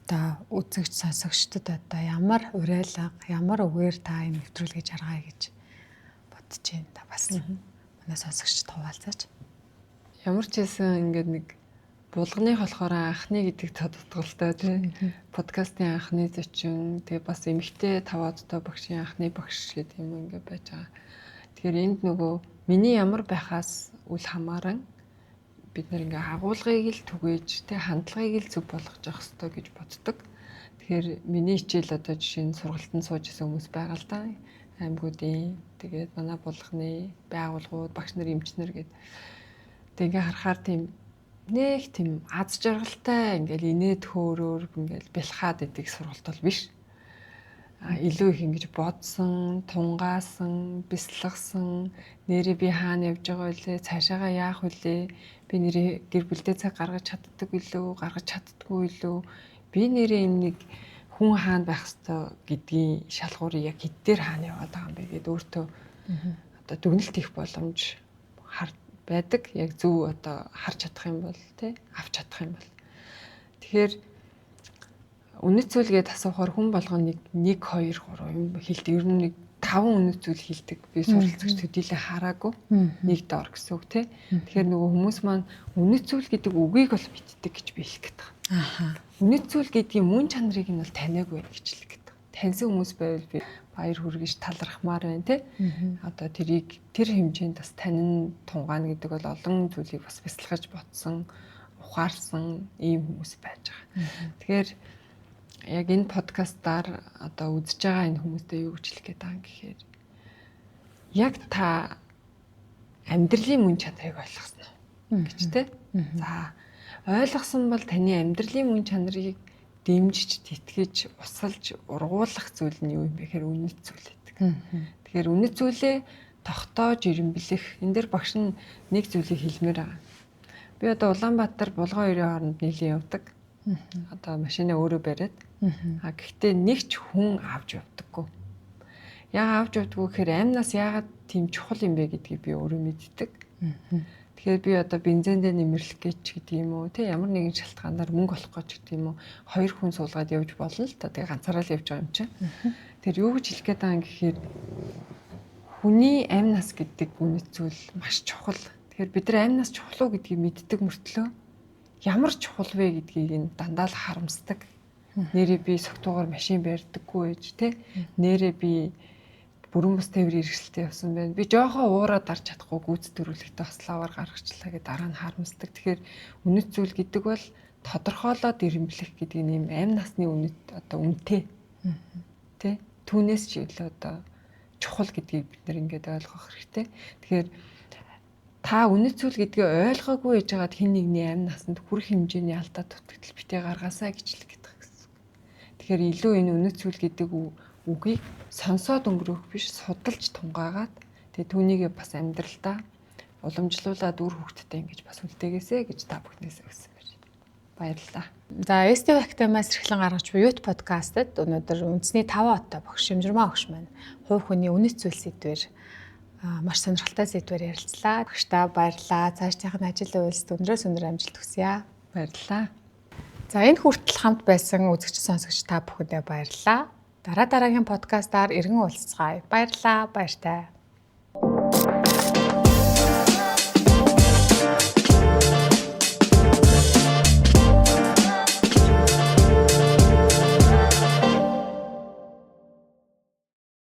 одоо үзэгч сонсогчдод одоо ямар уриалга, ямар үгээр та энэ нэвтрүүлгийг жаргая гэж бодож байна. Та бас манай сонсогчдод хуваалцаач. Ямар ч байсан ингээд нэг булганых болохоор анхны гэдэг тод утгалтай тий. Подкастын анхны зочин, тэгээ бас эмэгтэй 5 одтой багшийн анхны багш гэдэг юм ингээд байж байгаа. Тэгэхээр энд нөгөө миний ямар байхаас үл хамааран бид нэр ингээ агуулгыг л түгээж тий хандлагыг л зөв болгож явах ёстой гэж боддог. Тэгэхээр миний хичээл одоо жишээ нь сургалтанд сууж исэн хүмүүс байгаа л да. Аймагуудын тэгээд манай булганы байгууллагууд, багш нар, эмч нар гээд тэг ингээ харахаар тийм нэг тийм аз жаргалтай ингээл инээд хөөрөөр ингээл бэлхаад идэг сургалт бол биш. Илүү их ингэж бодсон, тунгаасан, бясалгасан, нэрээ би хаана явж байгаа вэ? Цаашаага яах вүлээ? Би нэрээ гэр бүлдээ цаг гаргаж чаддаг билүү? Гаргаж чаддаггүй билүү? Би нэрээ энэ нэг хүн хаана байх ёстой гэдгийн шалгуурыг яг хэд дээр хаана яваад байгаа юм бэ гэд өөртөө одоо дүгнэлт хийх боломж байдаг. Яг зөв одоо харж чадах юм бол тий авч чадах юм бол. Тэгэхээр үнэт зүйл гээд асуухаар хүн болгоно нэг 1 2 3 юм хэлдэг. Ер нь нэг 5 үнэт зүйл хэлдэг. Би суралцагч төдийлөн хараагүй. Нэг доор гэсэн үг тий. Тэгэхээр нөгөө хүмүүс маань үнэт зүйл гэдэг үгийг бол мэддэг гэж би хэлэх гээд байгаа. Аха. Үнэт зүйл гэдгийн мөн чанарыг нь бол таниагүй байх гэж хэлэх гээд байгаа. Таньсан хүмүүс байвал би баяр хүргэж талархмаар байна тий. Одоо тэрийг тэр хэмжээнд бас танин тунгаана гэдэг бол олон зүйлийг бас бясалгаж бодсон, ухаарсан ийм хүмүүс байж байгаа. Тэгэхээр яг энэ подкастаар одоо үзэж байгаа энэ хүмүүстэй юу гэж хэлэх гээд байгаа юм гэхээр яг та амьдралын мөн чанарыг ойлгосон уу гэж тэ. За ойлгосон бол таны амьдралын мөн чанарыг дэмжиж, тэтгэж, усалж, ургуулах зүйл нь юу юм бэ гэхээр үнэт зүйл гэдэг. Тэгэхээр үнэт зүйлээ тогтоож ирэмблэх. Энэ дээр багш нь нэг зүйлийг хэлмээр байгаа. Би одоо Улаанбаатар Булган хоёрын хооронд нийлэн явдаг. Одоо машинаа өөрөө бариад. А гэхдээ нэг ч хүн авч явдаггүй. Яагаад авч явдаггүй гэхээр амнаас яагаад тийм чухал юм бэ гэдгийг би өөрөө мэддэг. Тэгэхээр би одоо бензиндээ нэмэрлэх гэж гэдэг юм уу, тэ ямар нэгэн шалтгаанаар мөнгө олох гэж гэдэг юм уу, хоёр хүн суулгаад явж болно л та. Тэгээ ганцаараа л явж байгаа юм чинь. Тэр юу гэж хэлэх гээд байгаа юм гэхээр хүний амь нас гэдэг үнэт зүйл маш чухал. Тэгэхээр бид нар амь нас чухал уу гэдгийг мэддэг мөртлөө ямар чухал вэ гэдгийг нь дандаа л харамсдаг. Нэрээ би согтуугаар машин барьдаггүй байж тэ. Нэрээ би бүрэн бус тээврийн хэрэгсэлтэй явсан байна. Би жоохон уураа дарж чадахгүй гүйцэтгүүлэхдээ хослоовоор гаргачлаа гэдэг дараа нь харамсдаг. Тэгэхээр үнэт зүйл гэдэг бол тодорхойлоод ирэмблэх гэдэг нь юм амь насны үнэт одоо үнэтэй. Тэ? Түүнээс ч илүү одоо чухал гэдгийг бид нэр ингээд ойлгох хэрэгтэй. Тэгэхээр та үнэт зүйл гэдгийг ойлгоогүй яж хагаад хин нэгний амь насанд хүрэх хэмжээний алдаа дутагдал битээ гаргаасаа гэж хэлэх гээд байгаа гэсэн. Тэгэхээр илүү энэ үнэт зүйл гэдэг үгийг сонсоод өнгөрөөх биш, судалж тунгаагаад тэгээ түүнийгээ бас амьдралдаа уламжлуулаад үр хөвгттэй ингэж бас үлдээгээсэ гэж та бүхнээс өгсөн байна. Баярлалаа. За, STV Academy-аас эрхлэн гаргаж буй Youth Podcast-д өнөөдөр үндэсний 5 оттой багш Шимжирмаа огш маань хувь хүний үнэт зүйл сэдвээр маш сонирхолтой сэдвээр ярилцлаа. Багшдаа баярлалаа. Цаашдынх нь ажил үйлсд өндрөөс өндөр амжилт хүсье. Баярлалаа. За, энэ хүртэл хамт байсан үзэгч сонсогч та бүхэндээ баярлалаа. Дараа дараагийн подкастаар иргэн уулзцгаая. Баярлалаа. Баяртай.